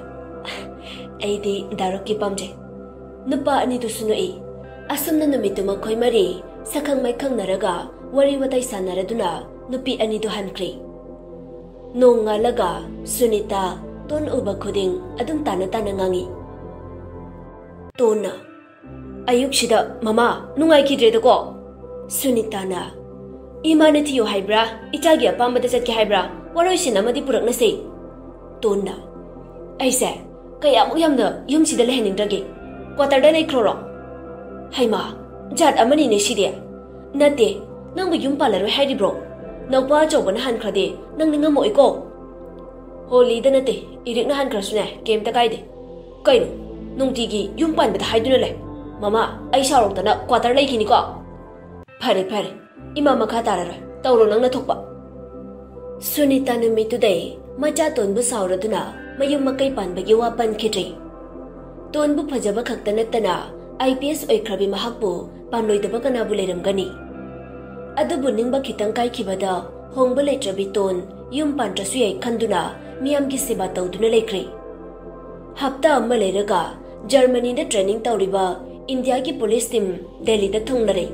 ꯑꯩꯗꯤ ꯗꯥꯔꯨꯛꯀꯤ ꯄꯥꯝꯖꯩ꯫ ꯅꯨꯄꯥ ꯑꯅꯤꯗꯨꯁꯨ ꯅꯣꯛꯏ꯫ ꯑꯁꯨꯝꯅ ꯅꯨꯃꯤꯠꯇꯨ ꯃꯈꯣꯏ ꯃꯔꯤ ꯁꯛꯈꯪ ꯃꯥꯏꯈꯪꯅꯔꯒ ꯋꯥꯔꯤ ꯋꯥꯇꯥꯏ ꯁꯥꯟꯅꯔꯗꯨꯅ ꯅꯨꯄꯤ ꯑꯅꯤꯗꯨ ꯍꯟꯈ꯭ꯔꯦ꯫ ꯅꯣꯡꯉꯥꯜꯂꯒ ꯁꯨꯅꯤꯇꯥ ꯇꯣꯟ ꯎꯕ ꯈꯨꯗꯤꯡ ꯑꯗꯨꯝ ꯇꯥꯅ ꯇꯥꯅ ꯉꯥꯡꯏ꯫ ꯇꯣꯟꯅ, ꯑꯌꯨꯛꯁꯤꯗ ꯃꯃꯥ ꯅꯨꯡꯉꯥꯏꯈꯤꯗ꯭ꯔꯦꯗꯀꯣ꯫ ꯁꯨꯅꯤꯇꯥꯅ, ꯏꯃꯥꯅ ꯊꯤꯌꯨ ꯍꯥꯏꯕ꯭ꯔꯥ, ꯏꯆꯥꯒꯤ ꯑꯄꯥꯝꯕꯗ ꯆꯠꯀꯦ ꯍꯥꯏꯕ꯭ꯔꯥ, ꯋꯥꯔꯣꯏꯁꯤꯟ ꯑꯃꯗꯤ ꯄꯨꯔꯛꯅꯁꯦ꯫ ꯇꯣꯟꯅ, ꯑꯩꯁꯦ ꯀꯌꯥꯃꯨꯛ ꯌꯥꯝꯅ ꯌꯨꯝꯁꯤꯗ ꯂꯩꯍꯟꯅꯤꯡꯗ꯭ꯔꯒꯦ? ꯀ꯭ꯋꯥꯇꯔꯗ ꯂꯩꯈ꯭ꯔꯣꯔꯣ? ꯍꯩꯃꯥ, ꯖꯥꯠ ꯑꯃꯅꯤꯅꯦ ꯁꯤꯗꯤ꯫ ꯅꯠꯇꯦ, ꯅꯪꯕꯨ ꯌꯨꯝ ꯄꯥꯜꯂꯔꯣꯏ ꯍꯥꯏꯔꯤꯕ꯭ꯔꯣ? ꯅꯧꯄꯥ ꯑꯆꯧꯕꯅ ꯍꯟꯈ꯭ꯔꯗꯤ ꯅꯪ ꯅꯤꯡꯉꯝꯃꯛꯑꯣꯏꯀꯣ꯫ ꯍꯣꯂꯤꯗ ꯅꯠꯇꯦ, ꯏꯔꯤꯛꯅ ꯍꯟꯈ꯭ꯔꯁꯨꯅꯦ, ꯀꯩꯝꯇ ꯀꯥꯏꯗꯦ꯫ ꯀꯩꯅꯣ, ꯅꯨꯡꯇꯤꯒꯤ ꯌꯨꯝ ꯄꯥꯟꯕꯗ ꯍꯥꯏꯗꯨꯅ ꯂꯩ? ꯃꯃꯥ, ꯑꯩ ꯁꯥꯎꯔꯛꯇꯅ ꯀ꯭ꯋꯥꯇꯔ ꯂꯩꯈꯤꯅꯤꯀꯣ꯫ ꯐꯔꯦ, ꯐꯔꯦ, ꯏꯃꯥ ꯃꯈꯥ ꯇꯥꯔꯔꯣꯏ, ꯇꯧꯔꯣ ꯅꯪꯅ ꯊꯣꯛꯄ꯫ ꯁꯨꯅꯤꯇꯥ ꯅꯨꯃꯤꯠꯇꯨꯗꯩ ꯃꯆꯥ ꯇꯣꯟꯕꯨ ꯁꯥꯎꯔꯗꯨꯅ ꯃꯌꯨꯝ ꯃꯀꯩ ꯄꯥꯟꯕꯒꯤ ꯋꯥ ꯄꯟꯈꯤꯗ꯭ꯔꯦ꯫ ꯇꯣꯟꯕꯨ ꯐꯖꯕ ꯈꯛꯇ ꯅꯠꯇꯅ ꯑꯥꯏ ꯄꯤ ꯑꯦꯁ ꯑꯣꯏꯈ꯭ꯔꯕꯤ ꯃꯍꯥꯛꯄꯨ ꯄꯥꯝꯂꯣꯏꯗꯕ ꯀꯅꯥꯕꯨ ꯂꯩꯔꯝꯒꯅꯤ? ꯑꯗꯨꯕꯨ ꯅꯤꯡꯕ ꯈꯤꯇꯪ ꯀꯥꯏꯈꯤꯕꯗ ꯍꯣꯡꯕ ꯂꯩꯇ꯭ꯔꯕꯤ ꯇꯣꯟ ꯌꯨꯝ ꯄꯥꯟꯗ꯭ꯔꯁꯨ ꯌꯥꯏ ꯈꯟꯗꯨꯅ ꯃꯤꯌꯥꯝꯒꯤ ꯁꯦꯕꯥ ꯇꯧꯗꯨꯅ ꯂꯩꯈ꯭ꯔꯦ꯫ ꯍꯞꯇꯥ ꯑꯃ ꯂꯩꯔꯒ ꯖꯔꯃꯅꯤꯗ ꯇ꯭ꯔꯦꯅꯤꯡ ꯇꯧꯔꯤꯕ ꯏꯟꯗꯤꯌꯥꯒꯤ ꯄꯨꯂꯤꯁ ꯇꯤꯝ ꯗꯦꯜꯂꯤꯗ ꯊꯨꯡꯂꯔꯦ꯫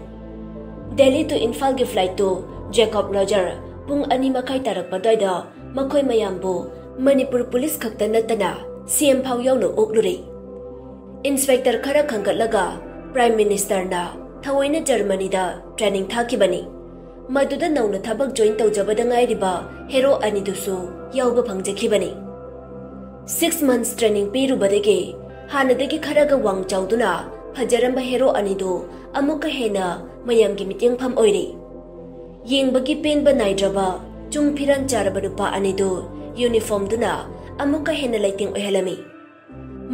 ꯗꯦꯜꯂꯤ ꯇꯨ ꯏꯝꯐꯥꯜꯒꯤ ꯐ꯭ꯂꯥꯏꯠꯇꯨ ꯖꯦꯀꯣꯕ ꯔꯣꯖꯔ ꯄꯨꯡ ꯑꯅꯤ ꯃꯈꯥꯏ ꯇꯥꯔꯛꯄ ꯑꯗ꯭ꯋꯥꯏꯗ ꯃꯈꯣꯏ ꯃꯌꯥꯝꯕꯨ ꯃꯅꯤꯄꯨꯔ ꯄꯨꯂꯤꯁ ꯈꯛꯇ ꯅꯠꯇꯅ ꯁꯤ ꯑꯦꯝ ꯐꯥꯎ ꯌꯥꯎꯅ ꯑꯣꯛꯂꯨꯔꯦ꯫ ꯏꯟꯁꯄꯦꯛꯇꯔ ꯈꯔ ꯈꯟꯒꯠꯂꯒ ꯄ꯭ꯔꯥꯏꯝ ꯃꯤꯅꯤꯁꯇꯔꯅ ꯊꯑꯣꯏꯅ ꯖꯔꯃꯅꯤꯗ ꯇ꯭ꯔꯦꯅꯤꯡ ꯊꯥꯈꯤꯕꯅꯤ꯫ ꯃꯗꯨꯗ ꯅꯧꯅ ꯊꯕꯛ ꯖꯣꯏꯟ ꯇꯧꯖꯕꯗ ꯉꯥꯏꯔꯤꯕ ꯍꯦꯔꯣ ꯑꯅꯤꯗꯨꯁꯨ ꯌꯥꯎꯕ ꯐꯪꯖꯈꯤꯕꯅꯤ꯫ ꯁꯤꯛꯁ ꯃꯟꯊꯁ ꯇ꯭ꯔꯦꯅꯤꯡ ꯄꯤꯔꯨꯕꯗꯒꯤ ꯍꯥꯟꯅꯗꯒꯤ ꯈꯔꯒ ꯋꯥꯡ ꯆꯥꯎꯗꯨꯅ ꯐꯖꯔꯝꯕ ꯍꯦꯔꯣ ꯑꯅꯤꯗꯨ ꯑꯃꯨꯛꯀ ꯍꯦꯟꯅ ꯃꯌꯥꯝꯒꯤ ꯃꯤꯠꯌꯦꯡꯐꯝ ꯑꯣꯏꯔꯤ꯫ ꯌꯦꯡꯕꯒꯤ ꯄꯦꯟꯕ ꯅꯥꯏꯗ꯭ꯔꯕ ꯆꯨꯡ ꯐꯤꯔꯥꯟ ꯆꯥꯔꯕ ꯅꯨꯄꯥ ꯑꯅꯤꯗꯨ ꯌꯨꯅꯤꯐꯣꯔꯝꯗꯨꯅ ꯑꯃꯨꯛꯀ ꯍꯦꯟꯅ ꯂꯩꯇꯦꯡ ꯑꯣꯏꯍꯜꯂꯝꯃꯤ꯫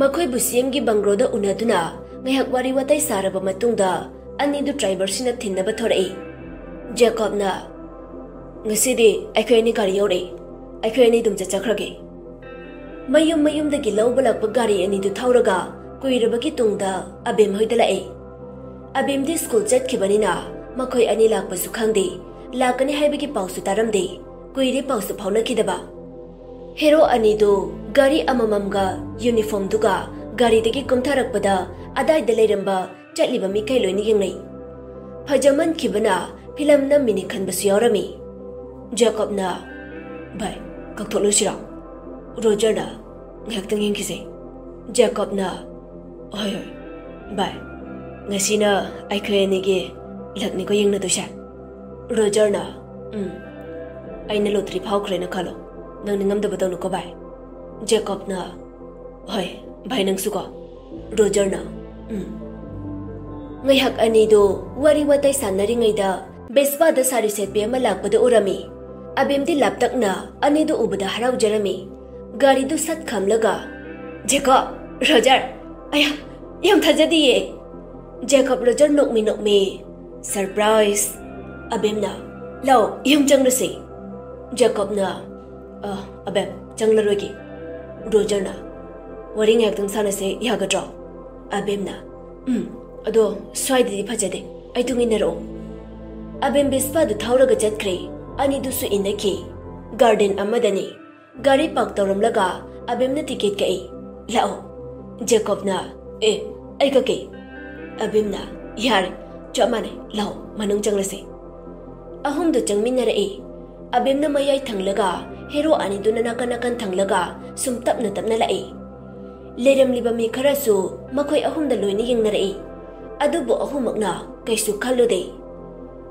ꯃꯈꯣꯏꯕꯨ ꯁꯤ ꯑꯦꯝꯒꯤ ꯕꯪꯒ꯭ꯂꯣꯗ ꯎꯅꯗꯨꯅ ꯉꯥꯏꯍꯥꯛ ꯋꯥꯔꯤ ꯋꯥꯇꯥꯏ ꯁꯥꯔꯕ ꯃꯇꯨꯡꯗ ꯑꯅꯤꯗꯨ ꯗ꯭ꯔꯥꯏꯚꯔꯁꯤꯡꯅ ꯊꯤꯟꯅꯕ ꯊꯣꯔꯛꯏ꯫ ꯖꯦꯀꯣꯕꯅ, "ꯉꯁꯤꯗꯤ ꯑꯩꯈꯣꯏ ꯑꯅꯤ ꯒꯥꯔꯤ ꯌꯧꯔꯛꯏ꯫ ꯑꯩꯈꯣꯏ ꯑꯅꯤ ꯑꯗꯨꯝ ꯆꯠꯆꯈ꯭ꯔꯒꯦ꯫" ꯃꯌꯨꯝ ꯃꯌꯨꯝꯗꯒꯤ ꯂꯧꯕ ꯂꯥꯛꯄ ꯒꯥꯔꯤ ꯑꯅꯤꯗꯨ ꯊꯧꯔꯒ ꯀꯨꯏꯔꯕꯒꯤ ꯇꯨꯡꯗ ꯑꯕꯦꯝ ꯍꯣꯏꯗ ꯂꯥꯛꯏ꯫ ꯑꯕꯦꯝꯗꯤ ꯁ꯭ꯀꯨꯜ ꯆꯠꯈꯤꯕꯅꯤꯅ ꯃꯈꯣꯏ ꯑꯅꯤ ꯂꯥꯛꯄꯁꯨ ꯈꯪꯗꯦ, ꯂꯥꯛꯀꯅꯤ ꯍꯥꯏꯕꯒꯤ ꯄꯥꯎꯁꯨ ꯇꯥꯔꯝꯗꯦ, ꯀꯨꯏꯔꯦ ꯄꯥꯎꯁꯨ ꯐꯥꯎꯅꯈꯤꯗꯕ꯫ ꯍꯦꯔꯣ ꯑꯅꯤꯗꯨ ꯒꯥꯔꯤ ꯑꯃꯃꯝꯒ ꯌꯨꯅꯤꯐꯣꯔꯝꯗꯨꯒ ꯒꯥꯔꯤꯗꯒꯤ ꯀꯨꯝꯊꯔꯛꯄꯗ ꯑꯗꯥꯏꯗ ꯂꯩꯔꯝꯕ ꯆꯠꯂꯤꯕ ꯃꯤꯈꯩ ꯂꯣꯏꯅ ꯌꯦꯡꯅꯩ꯫ ꯐꯖꯃꯟꯈꯤꯕꯅ ꯐꯤꯂꯝ ꯅꯝꯃꯤꯅꯤ ꯈꯟꯕꯁꯨ ꯌꯥꯎꯔꯝꯃꯤ꯫ ꯖꯦꯀꯣꯕꯅ, "ꯚꯥꯏ, ꯀꯛꯊꯣꯛꯂꯨꯁꯤꯔꯣ?" ꯔꯣꯖꯔꯅ, "ꯉꯥꯏꯍꯥꯛꯇꯪ ꯌꯦꯡꯈꯤꯁꯦ꯫" ꯖꯦꯀꯣꯕꯅ, "ꯍꯣꯏ, ꯍꯣꯏ, ꯚꯥꯏ, ꯉꯁꯤꯅ ꯑꯩꯈꯣꯏ ꯑꯅꯤꯒꯤ ꯂꯛꯅꯤꯀꯣ ꯌꯦꯡꯅꯗꯣꯏꯁꯦ꯫" ꯔꯣꯖꯔꯅ, "ꯎꯝ, ꯑꯩꯅ ꯂꯣꯇ꯭ꯔꯤ ꯐꯥꯎꯈ꯭ꯔꯦꯅ ꯈꯜꯂꯣ, ꯅꯪ ꯅꯤꯡꯉꯝꯗꯕ ꯇꯧꯅꯨꯀꯣ ꯚꯥꯏ꯫" ꯖꯦꯀꯣꯕꯅ, "ꯍꯣꯏ ꯚꯥꯏ, ꯅꯪꯁꯨꯀꯣ꯫" ꯔꯣꯖꯔꯅ, "ꯎꯝ꯫" ꯉꯥꯏꯍꯥꯛ ꯑꯅꯤꯗꯨ ꯋꯥꯔꯤ ꯋꯥꯇꯥꯏ ꯁꯥꯟꯅꯔꯤꯉꯩꯗ ꯕꯦꯁꯄꯥꯗ ꯁꯥꯔꯤ ꯁꯦꯠꯄꯤ ꯑꯃ ꯂꯥꯛꯄꯗ ꯎꯔꯝꯃꯤ꯫ ꯑꯕꯦꯝꯗꯤ ꯂꯥꯞꯇꯛꯅ ꯑꯅꯤꯗꯨ ꯎꯕꯗ ꯍꯔꯥꯎꯖꯔꯝꯃꯤ꯫ ꯒꯥꯔꯤꯗꯨ ꯁꯠ ꯈꯥꯝꯂꯒ, "ꯖꯦꯀꯣꯕ, ꯔꯣꯖꯔ, ꯑꯌꯥ, ꯌꯥꯝ ꯊꯥꯖꯗꯤꯌꯦ꯫" ꯖꯦꯀꯣꯕ ꯔꯣꯖꯔ ꯅꯣꯛꯃꯤ ꯅꯣꯛꯃꯤ, "ꯁꯔꯄ꯭ꯔꯥꯏꯖ꯫" ꯑꯕꯦꯝꯅ, "ꯂꯥꯛꯑꯣ, ꯌꯨꯝ ꯆꯪꯂꯁꯤ꯫" ꯖꯦꯀꯣꯕꯅ, "ꯑ, ꯑꯕꯦꯝ, ꯆꯪꯂꯔꯣꯏꯒꯦ꯫" ꯔꯣꯖꯔꯅ, "ꯋꯥꯔꯤ ꯉꯥꯏꯍꯥꯛꯇꯪ ꯁꯥꯟꯅꯁꯦ, ꯌꯥꯒꯗ꯭ꯔꯣ?" ꯑꯕꯦꯝꯅ, "ꯎꯝ, ꯑꯗꯣ ꯁ꯭ꯋꯥꯏꯗꯗꯤ ꯐꯖꯗꯦ, ꯑꯩ ꯇꯨꯡ ꯏꯟꯅꯔꯛꯑꯣ꯫" ꯑꯕꯦꯝ ꯕꯦꯁꯄꯥꯗꯨ ꯊꯧꯔꯒ ꯆꯠꯈ꯭ꯔꯦ꯫ ꯑꯅꯤꯗꯨꯁꯨ ꯏꯟꯅꯈꯤ꯫ ꯒꯥꯔꯗꯦꯟ ꯑꯃꯗꯅꯤ꯫ ꯒꯥꯔꯤ ꯄꯥꯔꯛ ꯇꯧꯔꯝꯂꯒ ꯑꯕꯦꯝꯅ ꯇꯤꯀꯦꯠ ꯀꯛꯏ꯫ "ꯂꯥꯛꯑꯣ꯫" ꯖꯦꯀꯣꯕꯅ, "ꯑꯦ, ꯑꯩ ꯀꯛꯀꯦ꯫" ꯑꯕꯦꯝꯅ, "ꯌꯥꯔꯦ, ꯆꯞ ꯃꯥꯟꯅꯩ, ꯂꯥꯛꯑꯣ, ꯃꯅꯨꯡ ꯆꯪꯂꯁꯦ꯫" ꯑꯍꯨꯝꯗꯨ ꯆꯪꯃꯤꯟꯅꯔꯛꯏ꯫ ꯑꯕꯦꯝꯅ ꯃꯌꯥꯏ ꯊꯪꯂꯒ ꯍꯦꯔꯣ ꯑꯅꯤꯗꯨꯅ ꯅꯥꯀꯟ ꯅꯥꯀꯟ ꯊꯪꯂꯒ ꯁꯨꯝ ꯇꯞꯅ ꯇꯞꯅ ꯂꯥꯛꯏ꯫ ꯂꯩꯔꯝꯂꯤꯕ ꯃꯤ ꯈꯔꯁꯨ ꯃꯈꯣꯏ ꯑꯍꯨꯝꯗ ꯂꯣꯏꯅ ꯌꯦꯡꯅꯔꯛꯏ꯫ ꯑꯗꯨꯕꯨ ꯑꯍꯨꯝꯃꯛꯅ ꯀꯩꯁꯨ ꯈꯜꯂꯨꯗꯦ꯫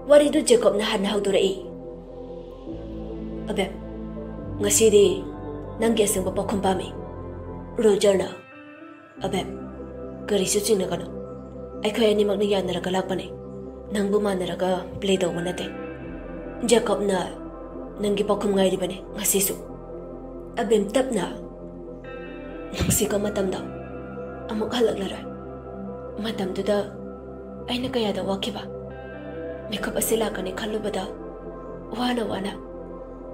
ꯋꯥꯔꯤꯗꯨ ꯖꯦꯀꯣꯕꯅ ꯍꯟꯅ ꯍꯧꯗꯣꯔꯛꯏ꯫ "ꯑꯕꯦꯝ, ꯉꯁꯤꯗꯤ ꯅꯪꯒꯤ ꯑꯁꯦꯡꯕ ꯄꯥꯎꯈꯨꯝ ꯄꯥꯝꯃꯤ꯫" ꯔꯣꯖꯔꯅ, "ꯑꯕꯦꯝ, ꯀꯔꯤꯁꯨ ꯆꯤꯡꯅꯒꯅꯨ꯫ ꯑꯩꯈꯣꯏ ꯑꯅꯤꯃꯛꯅ ꯌꯥꯅꯔꯒ ꯂꯥꯛꯄꯅꯦ꯫ ꯅꯪꯕꯨ ꯃꯥꯟꯅꯔꯒ ꯄ꯭ꯂꯦ ꯇꯧꯕ ꯅꯠꯇꯦ꯫ ꯖꯦꯀꯣꯕꯅ ꯅꯪꯒꯤ ꯄꯥꯎꯈꯨꯝ ꯉꯥꯏꯔꯤꯕꯅꯦ ꯉꯁꯤꯁꯨ꯫" ꯑꯕꯦꯝ ꯇꯞꯅ, "ꯅꯨꯡꯁꯤꯀꯣ ꯃꯇꯝꯗꯣ꯫ ꯑꯃꯨꯛ ꯍꯜꯂꯛꯂꯔꯣꯏ꯫ ꯃꯇꯝꯗꯨꯗ ꯑꯩꯅ ꯀꯌꯥꯗ ꯋꯥꯈꯤꯕ꯫ ꯃꯤꯀꯨꯞ ꯑꯁꯤ ꯂꯥꯛꯀꯅꯤ ꯈꯜꯂꯨꯕꯗ ꯋꯥꯅ ꯋꯥꯅ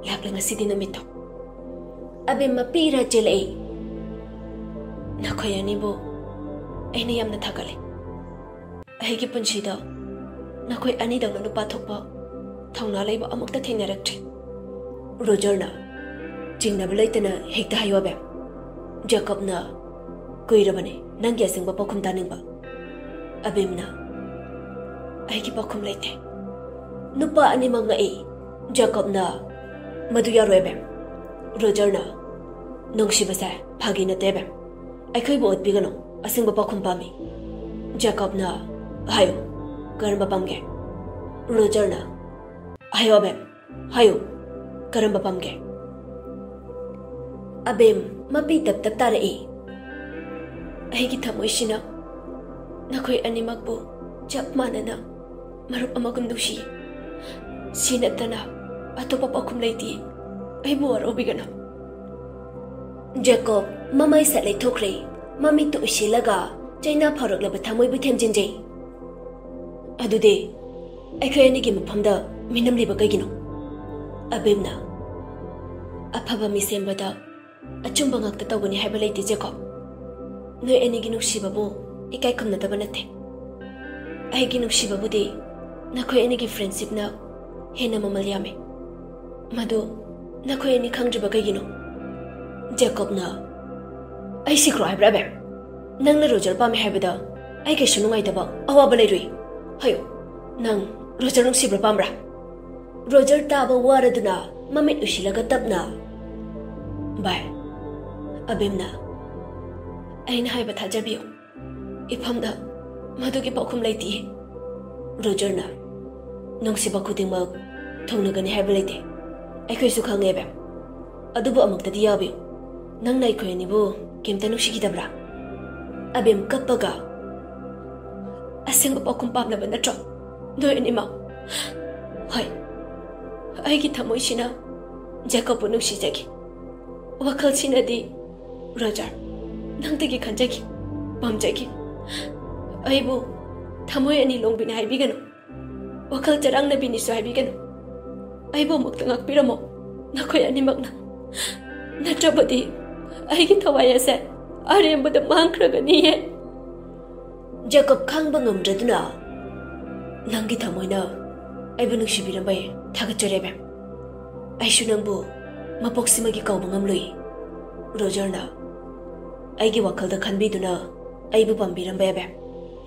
ꯂꯥꯛꯂꯦ ꯉꯁꯤꯗꯤ ꯅꯨꯃꯤꯠꯇꯣ꯫" ꯑꯕꯦꯝ ꯃꯄꯤ ꯏꯔꯥ ꯆꯦꯜꯂꯛꯏ꯫ "ꯅꯈꯣꯏ ꯑꯅꯤꯕꯨ ꯑꯩꯅ ꯌꯥꯝꯅ ꯊꯥꯒꯠꯂꯤ꯫ ꯑꯩꯒꯤ ꯄꯨꯟꯁꯤꯗ ꯅꯈꯣꯏ ꯑꯅꯤꯗꯧꯅ ꯅꯨꯄꯥ ꯊꯣꯛꯄ, ꯊꯧꯅꯥ ꯂꯩꯕ ꯑꯃꯨꯛꯇ ꯊꯦꯡꯅꯔꯛꯇ꯭ꯔꯤ꯫" ꯔꯣꯖꯔꯅ, "ꯆꯤꯡꯅꯕ ꯂꯩꯇꯅ ꯍꯦꯛꯇ ꯍꯥꯏꯌꯣ ꯑꯕꯦꯝ꯫ ꯖꯦꯀꯣꯕꯅ ꯀꯨꯏꯔꯕꯅꯤ ꯅꯪꯒꯤ ꯑꯁꯦꯡꯕ ꯄꯥꯎꯈꯨꯝ ꯇꯥꯅꯤꯡꯕ꯫" ꯑꯕꯦꯝꯅ, "ꯑꯩꯒꯤ ꯄꯥꯎꯈꯨꯝ ꯂꯩꯇꯦ꯫" ꯅꯨꯄꯥ ꯑꯅꯤꯃꯛ ꯉꯛꯏ꯫ ꯖꯦꯀꯣꯕꯅ, "ꯃꯗꯨ ꯌꯥꯔꯣꯏ ꯑꯕꯦꯝ꯫" ꯔꯣꯖꯔꯅ, "ꯅꯨꯡꯁꯤꯕꯁꯦ ꯐꯥꯒꯤ ꯅꯠꯇꯦ ꯑꯕꯦꯝ꯫ ꯑꯩꯈꯣꯏꯕꯨ ꯑꯣꯠꯄꯤꯒꯅꯨ, ꯑꯁꯦꯡꯕ ꯄꯥꯎꯈꯨꯝ ꯄꯥꯝꯃꯤ꯫" ꯖꯦꯀꯣꯕꯅ, "ꯍꯥꯏꯌꯨ, ꯀꯔꯝꯕ ꯄꯥꯝꯒꯦ?" ꯔꯣꯖꯔꯅ, "ꯍꯥꯏꯌꯨ ꯑꯕꯦꯝ, ꯍꯥꯏꯌꯨ, ꯀꯔꯝꯕ ꯄꯥꯝꯒꯦ?" ꯑꯕꯦꯝ ꯃꯄꯤ ꯇꯞ ꯇꯞ ꯇꯥꯔꯛꯏ꯫ "ꯑꯩꯒꯤ ꯊꯃꯣꯏꯁꯤꯅ ꯅꯈꯣꯏ ꯑꯅꯤꯃꯛꯄꯨ ꯆꯞ ꯃꯥꯟꯅꯅ ꯃꯔꯨꯞ ꯑꯃꯒꯨꯝ ꯅꯨꯡꯁꯤ꯫ ꯁꯤ ꯅꯠꯇꯅ ꯑꯇꯣꯞꯄ ꯄꯥꯎꯈꯨꯝ ꯂꯩꯇꯦ꯫ ꯑꯩꯕꯨ ꯋꯥꯔꯧꯕꯤꯒꯅꯨ꯫" ꯖꯦꯀꯣꯕ ꯃꯃꯥꯏ ꯁꯠ ꯂꯩꯊꯣꯛꯈ꯭ꯔꯦ꯫ ꯃꯃꯤꯠꯇꯨ ꯎꯏꯁꯤꯜꯂꯒ ꯆꯩꯅꯥ ꯐꯥꯎꯔꯛꯂꯕ ꯊꯃꯣꯏꯕꯨ ꯊꯦꯝꯖꯤꯟꯖꯩ꯫ "ꯑꯗꯨꯗꯤ ꯑꯩꯈꯣꯏ ꯑꯅꯤꯒꯤ ꯃꯐꯝꯗ ꯃꯤꯅꯝꯂꯤꯕ ꯀꯩꯒꯤꯅꯣ?" ꯑꯕꯦꯝꯅ, "ꯑꯐꯕ ꯃꯤ ꯁꯦꯝꯕꯗ ꯑꯆꯨꯝꯕ ꯉꯥꯛꯇ ꯇꯧꯒꯅꯤ ꯍꯥꯏꯕ ꯂꯩꯇꯦ ꯖꯦꯀꯣꯕ꯫ ꯅꯣꯏ ꯑꯅꯤꯒꯤ ꯅꯨꯡꯁꯤꯕꯕꯨ ꯏꯀꯥꯏ ꯈꯨꯝꯅꯗꯕ ꯅꯠꯇꯦ꯫ ꯑꯩꯒꯤ ꯅꯨꯡꯁꯤꯕꯕꯨꯗꯤ ꯅꯈꯣꯏ ꯑꯅꯤꯒꯤ ꯐ꯭ꯔꯦꯟꯁꯤꯞꯅ ꯍꯦꯟꯅ ꯃꯃꯜ ꯌꯥꯝꯃꯤ꯫ ꯃꯗꯨ ꯅꯈꯣꯏ ꯑꯅꯤ ꯈꯪꯗ꯭ꯔꯤꯕ ꯀꯩꯒꯤꯅꯣ?" ꯖꯦꯀꯣꯕꯅ, "ꯑꯩ ꯁꯤꯈ꯭ꯔꯣ ꯍꯥꯏꯕ꯭ꯔꯥ ꯑꯕꯦꯝ? ꯅꯪꯅ ꯔꯣꯖꯔ ꯄꯥꯝꯃꯦ ꯍꯥꯏꯕꯗ ꯑꯩ ꯀꯩꯁꯨ ꯅꯨꯡꯉꯥꯏꯇꯕ ꯑꯋꯥꯕ ꯂꯩꯔꯨꯏ꯫ ꯍꯥꯏꯌꯨ, ꯅꯪ ꯔꯣꯖꯔ ꯅꯨꯡꯁꯤꯕ꯭ꯔꯥ ꯄꯥꯝꯕ꯭ꯔꯥ?" ꯔꯣꯖꯔ ꯇꯥꯕ ꯋꯥꯔꯗꯨꯅ ꯃꯃꯤꯠ ꯎꯏꯁꯤꯜꯂꯒ ꯇꯞꯅ, "ꯚꯥꯏ, ꯑꯕꯦꯝꯅ ꯑꯩꯅ ꯍꯥꯏꯕ ꯊꯥꯖꯕꯤꯌꯨ꯫ ꯏꯐꯝꯗ ꯃꯗꯨꯒꯤ ꯄꯥꯎꯈꯨꯝ ꯂꯩꯇꯦ꯫" ꯔꯣꯖꯔꯅ, ꯅꯨꯡꯁꯤꯕ ꯈꯨꯗꯤꯡꯃꯛ ꯊꯨꯡꯅꯒꯅꯤ ꯍꯥꯏꯕ ꯂꯩꯇꯦ꯫ ꯑꯩꯈꯣꯏꯁꯨ ꯈꯪꯉꯦ, ꯑꯕꯦꯝ꯫ ꯑꯗꯨꯕꯨ ꯑꯃꯨꯛꯇꯗꯤ ꯌꯥꯕꯤꯌꯨ꯫ ꯅꯪꯅ ꯑꯩꯈꯣꯏ ꯑꯅꯤꯕꯨ ꯀꯩꯝꯇ ꯅꯨꯡꯁꯤꯈꯤꯗꯕ꯭ꯔꯥ? ꯑꯕꯦꯝ ꯀꯞꯄꯒ, "ꯑꯁꯦꯡꯕ ꯄꯥꯎꯈꯨꯝ ꯄꯥꯝꯂꯕ ꯅꯠꯇ꯭ꯔꯣ ꯅꯣꯏ ꯑꯅꯤꯃꯛ?" "ꯍꯣꯏ, ꯑꯩꯒꯤ ꯊꯃꯣꯏꯁꯤꯅ ꯖꯦꯀꯣꯕꯄꯨ ꯅꯨꯡꯁꯤꯖꯈꯤ꯫ ꯋꯥꯈꯜꯁꯤꯅꯗꯤ ꯔꯣꯖꯔ, ꯅꯪꯗꯒꯤ ꯈꯟꯖꯈꯤ, ꯄꯥꯝꯖꯈꯤ꯫ ꯑꯩꯕꯨ ꯊꯃꯣꯏ ꯑꯅꯤ ꯂꯣꯡꯕꯤꯅꯤ ꯍꯥꯏꯕꯤꯒꯅꯨ꯫ ꯋꯥꯈꯜ ꯆꯔꯥꯡꯅꯕꯤꯅꯤꯁꯨ ꯍꯥꯏꯕꯤꯒꯅꯨ꯫ ꯑꯩꯕꯨ ꯑꯃꯨꯛꯇ ꯉꯥꯛꯄꯤꯔꯝꯃꯣ, ꯅꯈꯣꯏ ꯑꯅꯤꯃꯛꯅ꯫ ꯅꯠꯇ꯭ꯔꯕꯗꯤ ꯑꯩꯒꯤ ꯊꯋꯥꯏ ꯑꯁꯦ ꯑꯔꯦꯝꯕꯗ ꯃꯥꯡꯈ꯭ꯔꯒꯅꯤꯌꯦ꯫" ꯖꯦꯀꯣꯕ ꯈꯥꯡꯕ ꯉꯝꯗ꯭ꯔꯗꯨꯅ, "ꯅꯪꯒꯤ ꯊꯃꯣꯏꯅ ꯑꯩꯕꯨ ꯅꯨꯡꯁꯤꯕꯤꯔꯝꯕꯩ ꯊꯥꯒꯠꯆꯔꯤ, ꯑꯕꯦꯝ꯫ ꯑꯩꯁꯨ ꯅꯪꯕꯨ ꯃꯄꯣꯛꯁꯤꯃꯒꯤ ꯀꯥꯎꯕ ꯉꯝꯂꯣꯏ꯫ ꯔꯣꯖꯔꯅ ꯑꯩꯒꯤ ꯋꯥꯈꯜꯗ ꯈꯟꯕꯤꯗꯨꯅ ꯑꯩꯕꯨ ꯄꯥꯝꯕꯤꯔꯝꯕ, ꯑꯕꯦꯝ,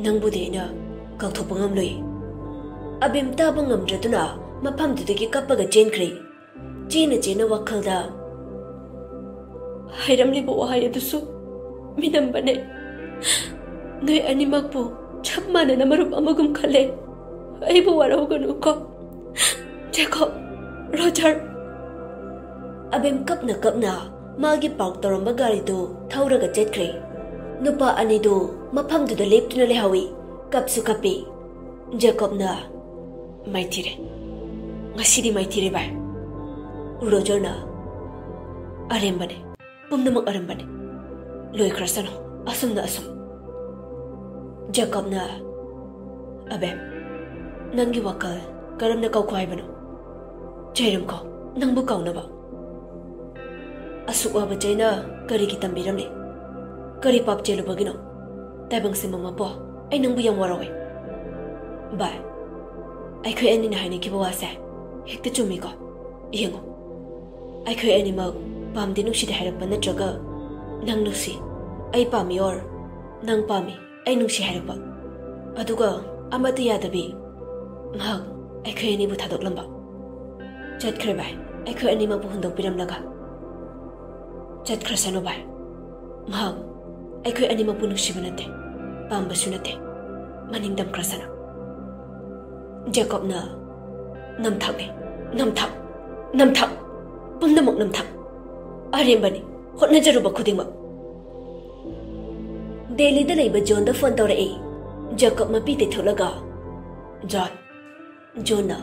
ꯅꯪꯕꯨꯗꯤ ꯑꯩꯅ ꯀꯥꯎꯊꯣꯛꯄ ꯉꯝꯂꯣꯏ꯫" ꯑꯕꯦꯝ ꯇꯥꯕ ꯉꯝꯗ꯭ꯔꯗꯨꯅ ꯃꯐꯝꯗꯨꯗꯒꯤ ꯀꯞꯄꯒ ꯆꯦꯟꯈ꯭ꯔꯦ꯫ ꯆꯦꯟꯅ ꯆꯦꯟꯅ ꯋꯥꯈꯜꯗ, "ꯍꯥꯏꯔꯝꯂꯤꯕ ꯋꯥꯍꯩ ꯑꯗꯨꯁꯨ ꯃꯤꯅꯝꯕꯅꯦ꯫ ꯅꯣꯏ ꯑꯅꯤꯃꯛꯄꯨ ꯆꯞ ꯃꯥꯟꯅꯅ ꯃꯔꯨꯞ ꯑꯃꯒꯨꯝ ꯈꯜꯂꯦ꯫ ꯑꯩꯕꯨ ꯋꯥꯔꯧꯒꯅꯨꯀꯣ, ꯖꯦꯀꯣꯕ, ꯔꯣꯖꯔ꯫" ꯑꯕꯦꯝ ꯀꯞꯅ ꯀꯞꯅ ꯃꯥꯒꯤ ꯄꯥꯔꯛ ꯇꯧꯔꯝꯕ ꯒꯥꯔꯤꯗꯨ ꯊꯧꯔꯒ ꯆꯠꯈ꯭ꯔꯦ꯫ ꯅꯨꯄꯥ ꯑꯅꯤꯗꯨ ꯃꯐꯝꯗꯨꯗ ꯂꯦꯞꯇꯨꯅ ꯂꯩꯍꯧꯏ꯫ ꯀꯞꯁꯨ ꯀꯞꯄꯤ꯫ ꯖꯦꯀꯣꯕꯅ, "ꯃꯥꯏꯊꯤꯔꯦ꯫ ꯉꯁꯤꯗꯤ ꯃꯥꯏꯊꯤꯔꯦ, ꯚꯥꯏ꯫" ꯔꯣꯖꯔꯅ, "ꯑꯔꯦꯝꯕꯅꯦ, ꯄꯨꯝꯅꯃꯛ ꯑꯔꯦꯝꯕꯅꯦ꯫ ꯂꯣꯏꯈ꯭ꯔꯁꯅꯨ, ꯑꯁꯨꯝꯅ ꯑꯁꯨꯝ꯫" ꯖꯦꯀꯣꯕꯅ, "ꯑꯕꯦꯝ, ꯅꯪꯒꯤ ꯋꯥꯈꯜ ꯀꯔꯝꯅ ꯀꯥꯎꯈꯣ ꯍꯥꯏꯕꯅꯣ? ꯆꯩꯔꯝꯈꯣ, ꯅꯪꯕꯨ ꯀꯥꯎꯅꯕ꯫ ꯑꯁꯨꯛ ꯋꯥꯕ ꯆꯩꯅ ꯀꯔꯤꯒꯤ ꯇꯝꯕꯤꯔꯝꯂꯤ? ꯀꯔꯤ ꯄꯥꯞ ꯆꯦꯜꯂꯨꯕꯒꯤꯅꯣ? ꯇꯥꯏꯕꯪ ꯁꯤꯟꯕ ꯃꯄꯣ, ꯑꯩ ꯅꯪꯕꯨ ꯌꯥꯝ ꯋꯥꯔꯧꯋꯦ꯫" ꯚꯥꯏ, ꯑꯩꯈꯣꯏ ꯑꯅꯤꯅ ꯍꯥꯏꯅꯈꯤꯕ ꯋꯥꯁꯦ ꯍꯦꯛꯇ ꯆꯨꯝꯃꯤꯀꯣ? ꯌꯦꯡꯉꯣ, ꯑꯩꯈꯣꯏ ꯑꯅꯤꯃꯛ ꯄꯥꯝꯗꯦ ꯅꯨꯡꯁꯤꯗꯦ ꯍꯥꯏꯔꯛꯄ ꯅꯠꯇ꯭ꯔꯒ ꯅꯪ ꯅꯨꯡꯁꯤ, ꯑꯩ ꯄꯥꯝꯃꯤ, ꯑꯣꯔ ꯅꯪ ꯄꯥꯝꯃꯤ, ꯑꯩ ꯅꯨꯡꯁꯤ ꯍꯥꯏꯔꯛꯄ, ꯑꯗꯨꯒ ꯑꯃꯠꯇ ꯌꯥꯗꯕꯤ ꯃꯍꯥꯛ ꯑꯩꯈꯣꯏ ꯑꯅꯤꯕꯨ ꯊꯥꯗꯣꯛꯂꯝꯕ꯫ ꯆꯠꯈ꯭ꯔꯦ ꯚꯥꯏ, ꯑꯩꯈꯣꯏ ꯑꯅꯤꯃꯛꯄꯨ ꯍꯨꯟꯗꯣꯛꯄꯤꯔꯝꯂꯒ꯫ ꯆꯠꯈ꯭ꯔꯁꯅꯨ ꯚꯥꯏ, ꯃꯍꯥꯛ ꯑꯩꯈꯣꯏ ꯑꯅꯤꯃꯛꯄꯨ ꯅꯨꯡꯁꯤꯕ ꯅꯠꯇꯦ, ꯄꯥꯝꯕꯁꯨ ꯅꯠꯇꯦ꯫ ꯃꯅꯤꯡ ꯇꯝꯈ꯭ꯔꯁꯅꯨ꯫ ꯖꯦꯀꯣꯕꯅ ꯅꯝꯊꯥꯛꯅꯦ꯫ ꯅꯝꯊꯥꯛ꯫ ꯅꯝꯊꯥꯛ꯫ ꯄꯨꯝꯅꯃꯛ ꯅꯝꯊꯥꯛ꯫ ꯑꯔꯦꯝꯕꯅꯤ꯫ ꯍꯣꯠꯅꯖꯔꯨꯕ ꯈꯨꯗꯤꯡꯃꯛ꯫ ꯗꯦꯜꯂꯤꯗ ꯂꯩꯕ ꯖꯣꯟꯗ ꯐꯣꯟ ꯇꯧꯔꯛꯏ꯫ ꯖꯦꯀꯣꯕ ꯃꯄꯤ ꯇꯩꯊꯣꯛꯂꯒ, "ꯖꯣꯟ꯫" ꯖꯣꯟꯅ,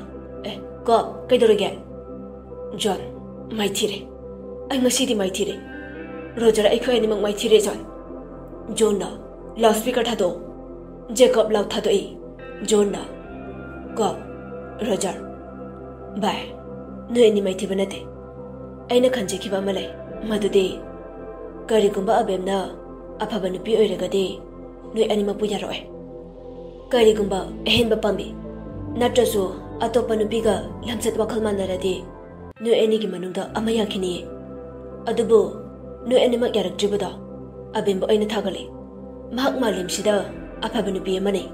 "ꯑꯦ, ꯀꯣꯕ, ꯀꯩꯗꯧꯔꯒꯦ?" ꯖꯣꯟ, "ꯃꯥꯏꯊꯤꯔꯦ꯫ ꯑꯩ ꯉꯁꯤꯗꯤ ꯃꯥꯏꯊꯤꯔꯦ꯫ ꯔꯣꯖꯔ, ꯑꯩꯈꯣꯏ ꯑꯅꯤꯃꯛ ꯃꯥꯏꯊꯤꯔꯦ, ꯖꯣꯟ꯫" ꯖꯣꯟꯅ, "ꯂꯥꯎꯗ ꯁ꯭ꯄꯤꯀꯔ ꯊꯥꯗꯣꯛꯑꯣ꯫" ꯖꯦꯀꯣꯕ ꯂꯥꯎꯗ ꯊꯥꯗꯣꯛꯏ꯫ ꯖꯣꯟꯅ, "ꯀꯣꯕ, ꯔꯣꯖꯔ, ꯚꯥꯏ, ꯅꯣꯏ ꯑꯅꯤ ꯃꯥꯏꯊꯤꯕ ꯅꯠꯇꯦ꯫ ꯑꯩꯅ ꯈꯟꯖꯈꯤꯕ ꯑꯃ ꯂꯩ, ꯃꯗꯨꯗꯤ ꯀꯔꯤꯒꯨꯝꯕ ꯑꯕꯦꯝꯅ ꯑꯐꯕ ꯅꯨꯄꯤ ꯑꯣꯏꯔꯒꯗꯤ ꯅꯣꯏ ꯑꯅꯤꯃꯛꯄꯨ ꯌꯥꯔꯛꯑꯣꯏ꯫ ꯀꯔꯤꯒꯨꯝꯕ ꯑꯍꯦꯟꯕ ꯄꯥꯝꯕꯤ ꯅꯠꯇ꯭ꯔꯁꯨ ꯑꯇꯣꯞꯄ ꯅꯨꯄꯤꯒ ꯂꯝꯆꯠ ꯋꯥꯈꯜ ꯃꯥꯟꯅꯔꯗꯤ ꯅꯣꯏ ꯑꯅꯤꯒꯤ ꯃꯅꯨꯡꯗ ꯑꯃ ꯌꯥꯈꯤꯅꯤꯌꯦ꯫ ꯑꯗꯨꯕꯨ ꯅꯣꯏ ꯑꯅꯤꯃꯛ ꯌꯥꯔꯛꯇ꯭ꯔꯤꯕꯗꯣ ꯑꯕꯦꯝꯕꯨ ꯑꯩꯅ ꯊꯥꯒꯠꯂꯤ꯫ ꯃꯍꯥꯛ ꯃꯥꯂꯦꯝꯁꯤꯗ ꯑꯐꯕ ꯅꯨꯄꯤ ꯑꯃꯅꯤ꯫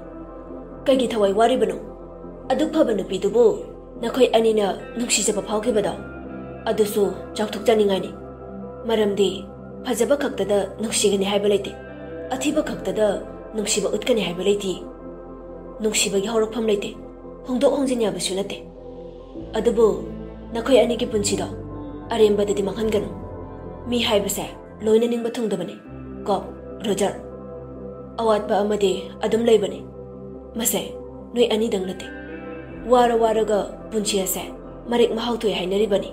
ꯀꯩꯒꯤ ꯊꯋꯥꯏ ꯋꯥꯔꯤꯕꯅꯣ? ꯑꯗꯨꯛ ꯐꯕ ꯅꯨꯄꯤꯗꯨꯕꯨ ꯅꯈꯣꯏ ꯑꯅꯤꯅ ꯅꯨꯡꯁꯤꯖꯕ ꯐꯥꯎꯈꯤꯕꯗꯣ ꯑꯗꯨꯁꯨ ꯆꯥꯎꯊꯣꯛꯆꯅꯤꯡꯉꯥꯏꯅꯤ꯫ ꯃꯔꯝꯗꯤ ꯐꯖꯕ ꯈꯛꯇꯗ ꯅꯨꯡꯁꯤꯒꯅꯤ ꯍꯥꯏꯕ ꯂꯩꯇꯦ, ꯑꯊꯤꯕ ꯈꯛꯇꯗ ꯅꯨꯡꯁꯤꯕ ꯎꯠꯀꯅꯤ ꯍꯥꯏꯕ ꯂꯩꯇꯦ꯫ ꯅꯨꯡꯁꯤꯕꯒꯤ ꯍꯧꯔꯛꯐꯝ ꯂꯩꯇꯦ, ꯍꯣꯡꯗꯣꯛ ꯍꯣꯡꯖꯤꯟ ꯌꯥꯕꯁꯨ ꯅꯠꯇꯦ꯫ ꯑꯗꯨꯕꯨ ꯅꯈꯣꯏ ꯑꯅꯤꯒꯤ ꯄꯨꯟꯁꯤꯗꯣ ꯑꯔꯦꯝꯕꯗꯗꯤ ꯃꯥꯡꯍꯟꯒꯅꯨ꯫ ꯃꯤ ꯍꯥꯏꯕꯁꯦ ꯂꯣꯏꯅ ꯅꯤꯡꯕ ꯊꯨꯡꯗꯕꯅꯤ꯫ ꯀꯣꯕ, ꯔꯣꯖꯔ, ꯑꯋꯥꯠꯄ ꯑꯃꯗꯤ ꯑꯗꯨꯝ ꯂꯩꯕꯅꯤ꯫ ꯃꯁꯦ ꯅꯣꯏ ꯑꯅꯤꯗꯪ ꯅꯠꯇꯦ꯫ ꯋꯥꯔ ꯋꯥꯔꯒ ꯄꯨꯟꯁꯤ ꯑꯁꯦ ꯃꯔꯦꯛ ꯃꯍꯥꯎ ꯊꯣꯛꯏ ꯍꯥꯏꯅꯔꯤꯕꯅꯤ꯫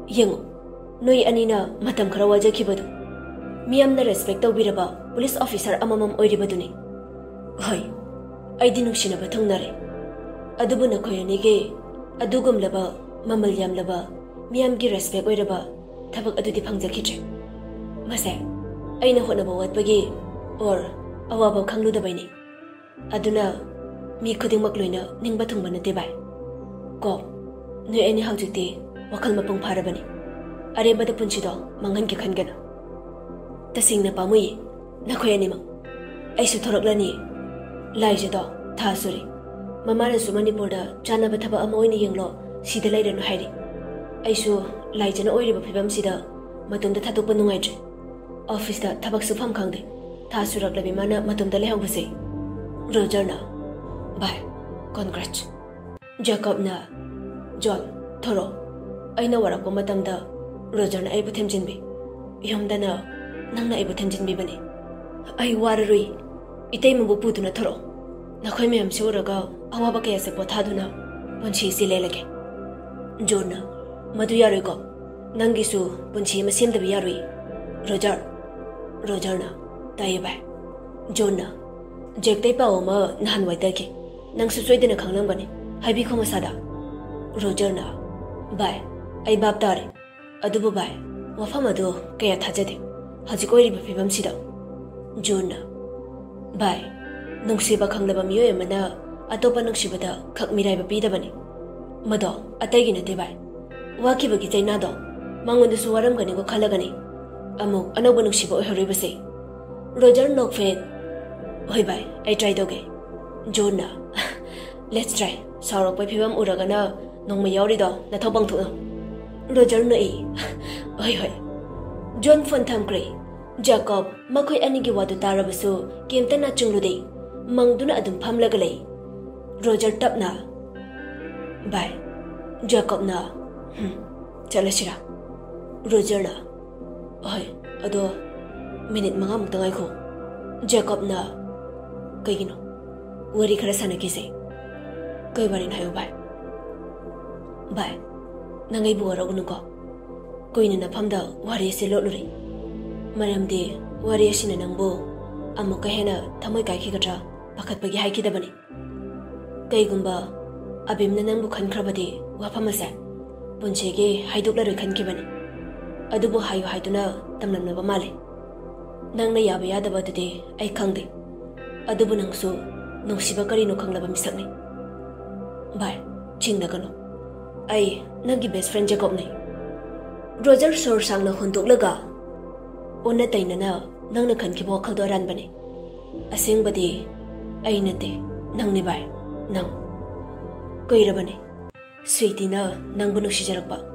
ꯌꯦꯡꯉꯨ, ꯅꯣꯏ ꯑꯅꯤꯅ ꯃꯇꯝ ꯈꯔ ꯋꯥꯖꯈꯤꯕꯗꯨ ꯃꯤꯌꯥꯝꯅ ꯔꯦꯁꯄꯦꯛ ꯇꯧꯕꯤꯔꯕ ꯄꯨꯂꯤꯁ ꯑꯣꯐꯤꯁꯥꯔ ꯑꯃꯃꯝ ꯑꯣꯏꯔꯤꯕꯗꯨꯅꯤ꯫ ꯍꯣꯏ, ꯑꯩꯗꯤ ꯅꯨꯡꯁꯤꯅꯕ ꯊꯨꯡꯅꯔꯦ, ꯑꯗꯨꯕꯨ ꯅꯈꯣꯏ ꯑꯅꯤꯒꯤ ꯑꯗꯨꯒꯨꯝꯂꯕ ꯃꯃꯜ ꯌꯥꯝꯂꯕ, ꯃꯤꯌꯥꯝꯒꯤ ꯔꯦꯁꯄꯦꯛ ꯑꯣꯏꯔꯕ ꯊꯕꯛ ꯑꯗꯨꯗꯤ ꯐꯪꯖꯈꯤꯗ꯭ꯔꯦ꯫ ꯃꯁꯦ ꯑꯩꯅ ꯍꯣꯠꯅꯕ ꯋꯥꯠꯄꯒꯤ ꯑꯣꯔ ꯑꯋꯥꯕ ꯈꯪꯂꯨꯗꯕꯩꯅꯤ꯫ ꯑꯗꯨꯅ ꯃꯤ ꯈꯨꯗꯤꯡꯃꯛ ꯂꯣꯏꯅ ꯅꯤꯡꯕ ꯊꯨꯡꯕ ꯅꯠꯇꯦ ꯚꯥꯏ꯫ ꯀꯣꯕ, ꯅꯣꯏ ꯑꯅꯤ ꯍꯧꯖꯤꯛꯇꯤ ꯋꯥꯈꯜ ꯃꯄꯨꯡ ꯐꯥꯔꯕꯅꯤ꯫ ꯑꯔꯦꯝꯕꯗ ꯄꯨꯟꯁꯤꯗꯣ ꯃꯥꯡꯍꯟꯒꯦ ꯈꯟꯒꯅꯨ꯫ ꯇꯁꯦꯡꯅ ꯄꯥꯝꯃꯨꯏꯌꯦ ꯅꯈꯣꯏ ꯑꯅꯤꯃꯛ꯫ ꯑꯩꯁꯨ ꯊꯣꯔꯛꯂꯅꯤ꯫ ꯂꯥꯏꯖꯗꯣ ꯊꯥ ꯁꯨꯔꯦ꯫ ꯃꯃꯥꯅꯁꯨ ꯃꯅꯤꯄꯨꯔꯗ ꯆꯥꯅꯕ ꯊꯕꯛ ꯑꯃ ꯑꯣꯏꯅ ꯌꯦꯡꯂꯣ, ꯁꯤꯗ ꯂꯩꯔꯅꯨ ꯍꯥꯏꯔꯤ꯫ ꯑꯩꯁꯨ ꯂꯥꯏꯖꯅ ꯑꯣꯏꯔꯤꯕ ꯐꯤꯕꯝꯁꯤꯗ ꯃꯇꯣꯝꯇ ꯊꯥꯗꯣꯛꯄ ꯅꯨꯡꯉꯥꯏꯇ꯭ꯔꯦ꯫ ꯑꯣꯐꯤꯁꯇ ꯊꯕꯛ ꯁꯨꯐꯝ ꯈꯪꯗꯦ꯫ ꯊꯥ ꯁꯨꯔꯛꯂꯕꯤ ꯃꯥꯅ ꯃꯇꯣꯝꯇ ꯂꯩꯍꯧꯕꯁꯦ꯫ ꯔꯣꯖꯔꯅ, "ꯚꯥꯏ, ꯀꯣꯟꯒ꯭ꯔꯦꯠꯁ꯫ ꯖꯦꯀꯣꯕꯅ, "ꯖꯣꯟ, ꯊꯣꯔꯛꯑꯣ꯫ ꯑꯩꯅ ꯋꯥꯔꯛꯄ ꯃꯇꯝꯗ ꯔꯣꯖꯔꯅ ꯑꯩꯕꯨ ꯊꯦꯝꯖꯤꯟꯕꯤ꯫ ꯌꯨꯝꯗꯅ ꯅꯪꯅ ꯑꯩꯕꯨ ꯊꯦꯝꯖꯤꯟꯕꯤꯕꯅꯤ꯫ ꯑꯩ ꯋꯥꯔꯔꯣꯏ꯫ ꯏꯇꯩꯃꯕꯨ ꯄꯨꯗꯨꯅ ꯊꯣꯔꯛꯑꯣ꯫ ꯅꯈꯣꯏ ꯃꯌꯥꯝꯁꯤ ꯎꯔꯒ ꯑꯋꯥꯕ ꯀꯌꯥꯁꯦ ꯄꯣꯊꯥꯗꯨꯅ ꯄꯨꯟꯁꯤꯁꯤ ꯂꯦꯜꯂꯒꯦ꯫" ꯖꯣꯟꯅ, "ꯃꯗꯨ ꯌꯥꯔꯣꯏꯀꯣ꯫ ꯅꯪꯒꯤꯁꯨ ꯄꯨꯟꯁꯤ ꯑꯃ ꯁꯦꯝꯗꯕ ꯌꯥꯔꯣꯏ꯫ ꯔꯣꯖꯔ꯫" ꯔꯣꯖꯔꯅ, "ꯇꯥꯏꯌꯦ ꯚꯥꯏ꯫" ꯖꯣꯟꯅ, "ꯖꯦꯛꯇꯩ ꯄꯥꯎ ꯑꯃ ꯅꯍꯥꯟꯋꯥꯏ ꯇꯥꯈꯤ꯫ ꯅꯪꯁꯨ ꯁꯣꯏꯗꯅ ꯈꯪꯂꯝꯒꯅꯤ꯫ ꯍꯥꯏꯕꯤꯈꯣ ꯃꯁꯥꯗ꯫" ꯔꯣꯖꯔꯅ, "ꯚꯥꯏ, ꯑꯩ ꯚꯥꯞ ꯇꯥꯔꯦ꯫ ꯑꯗꯨꯕꯨ ꯚꯥꯏ, ꯋꯥꯐꯝ ꯑꯗꯨ ꯀꯌꯥ ꯊꯥꯖꯗꯦ ꯍꯧꯖꯤꯛ ꯑꯣꯏꯔꯤꯕ ꯐꯤꯕꯝꯁꯤꯗ꯫" ꯖꯣꯟꯅ, "ꯚꯥꯏ, ꯅꯨꯡꯁꯤꯕ ꯈꯪꯂꯕ ꯃꯤꯑꯣꯏ ꯑꯃꯅ ꯑꯇꯣꯞꯄ ꯅꯨꯡꯁꯤꯕꯗ ꯈꯛ ꯃꯤꯔꯥꯏꯕ ꯄꯤꯗꯕꯅꯤ꯫ ꯃꯗꯣ ꯑꯇꯩꯒꯤ ꯅꯠꯇꯦ ꯚꯥꯏ꯫ ꯋꯥꯈꯤꯕꯒꯤ ꯆꯩꯅꯥꯗꯣ ꯃꯉꯣꯟꯗꯁꯨ ꯋꯥꯔꯝꯒꯅꯤꯀꯣ ꯈꯜꯂꯒꯅꯤ ꯑꯃꯨꯛ ꯑꯅꯧꯕ ꯅꯨꯡꯁꯤꯕ ꯑꯣꯏꯍꯧꯔꯤꯕꯁꯦ꯫" ꯔꯣꯖꯔ ꯅꯣꯛꯐꯦꯠ, "ꯍꯣꯏ ꯚꯥꯏ, ꯑꯩ ꯇ꯭ꯔꯥꯏ ꯇꯧꯒꯦ꯫" ꯖꯣꯟꯅ, "Let's try꯫ ꯁꯥꯎꯔꯛꯄꯩ ꯐꯤꯕꯝ ꯎꯔꯒꯅ ꯅꯣꯡꯃ ꯌꯥꯎꯔꯤꯗꯣ ꯅꯊꯧ ꯄꯥꯡꯊꯣꯛꯑꯣ꯫" ꯔꯣꯖꯔ ꯅꯣꯛꯏ, "ꯍꯣꯏ, ꯍꯣꯏ꯫" ꯖꯣꯟ ꯐꯣꯟ ꯊꯝꯈ꯭ꯔꯦ꯫ ꯖꯦꯀꯣꯕ ꯃꯈꯣꯏ ꯑꯅꯤꯒꯤ ꯋꯥꯗꯨ ꯇꯥꯔꯕꯁꯨ ꯀꯩꯝꯇ ꯅꯥꯆꯨꯡꯂꯨꯗꯦ꯫ ꯃꯪꯗꯨꯅ ꯑꯗꯨꯝ ꯐꯝꯂꯒ ꯂꯩ꯫ ꯔꯣꯖꯔ ꯇꯞꯅ, "ꯚꯥꯏ꯫" ꯖꯦꯀꯣꯕꯅ, "ꯍꯝ, ꯆꯠꯂꯁꯤꯔꯥ?" ꯔꯣꯖꯔꯅ, "ꯍꯣꯏ, ꯑꯗꯣ ꯃꯤꯅꯤꯠ ꯃꯉꯥꯃꯨꯛꯇ ꯉꯥꯏꯈꯣ꯫" ꯖꯦꯀꯣꯕꯅ, "ꯀꯩꯒꯤꯅꯣ? ꯋꯥꯔꯤ ꯈꯔ ꯁꯥꯟꯅꯈꯤꯁꯦ꯫" "ꯀꯩ ꯋꯥꯔꯤꯅꯣ ꯍꯥꯏꯌꯨ ꯚꯥꯏ꯫" "ꯚꯥꯏ, ꯅꯪ ꯑꯩꯕꯨ ꯋꯥꯔꯧꯒꯅꯨꯀꯣ꯫ ꯀꯨꯏꯅ ꯅꯐꯝꯗ ꯋꯥꯔꯤ ꯑꯁꯤ ꯂꯣꯠꯂꯨꯔꯦ꯫ ꯃꯔꯝꯗꯤ ꯋꯥꯔꯤ ꯑꯁꯤꯅ ꯅꯪꯕꯨ ꯑꯃꯨꯛꯀ ꯍꯦꯟꯅ ꯊꯃꯣꯏ ꯀꯥꯏꯈꯤꯒꯗ꯭ꯔꯥ ꯄꯥꯈꯠꯄꯒꯤ ꯍꯥꯏꯈꯤꯗꯕꯅꯤ꯫ ꯀꯩꯒꯨꯝꯕ ꯑꯕꯤꯝꯅ ꯅꯪꯕꯨ ꯈꯟꯈ꯭ꯔꯕꯗꯤ ꯋꯥꯐꯝ ꯑꯁꯦ ꯄꯨꯟꯁꯤꯒꯤ ꯍꯥꯏꯗꯣꯛꯂꯔꯣꯏ ꯈꯟꯈꯤꯕꯅꯤ꯫ ꯑꯗꯨꯕꯨ ꯍꯥꯏꯌꯨ ꯍꯥꯏꯗꯨꯅ ꯇꯝꯂꯝꯂꯕ ꯃꯥꯜꯂꯦ꯫ ꯅꯪꯅ ꯌꯥꯕ ꯌꯥꯗꯕ ꯑꯗꯨꯗꯤ ꯑꯩ ꯈꯪꯗꯦ꯫ ꯑꯗꯨꯕꯨ ꯅꯪꯁꯨ ꯅꯨꯡꯁꯤꯕ ꯀꯔꯤꯅꯣ ꯈꯪꯂꯕ ꯃꯤꯁꯛꯅꯤ꯫ ꯚꯥꯏ, ꯆꯤꯡꯅꯒꯅꯨ꯫ ꯑꯩ ꯅꯪꯒꯤ best friend ꯖꯦꯀꯣꯕꯅꯤ꯫" ꯔꯣꯖꯔ ꯁꯣꯔ ꯁꯥꯡꯅ ꯍꯣꯟꯗꯣꯛꯂꯒ, "ꯑꯣꯟꯅ ꯇꯩꯅꯅ ꯅꯪꯅ ꯈꯟꯈꯤꯕ ꯋꯥꯈꯜꯗꯣ ꯑꯔꯥꯟꯕꯅꯤ꯫ ꯑꯁꯦꯡꯕꯗꯤ ꯑꯩ ꯅꯠꯇꯦ, ꯅꯪꯅꯤ ꯚꯥꯏ, ꯅꯪ꯫ ꯀꯨꯏꯔꯕꯅꯤ ꯁ꯭ꯋꯤꯇꯤꯅ ꯅꯪꯕꯨ ꯅꯨꯡꯁꯤꯖꯔꯛꯄ꯫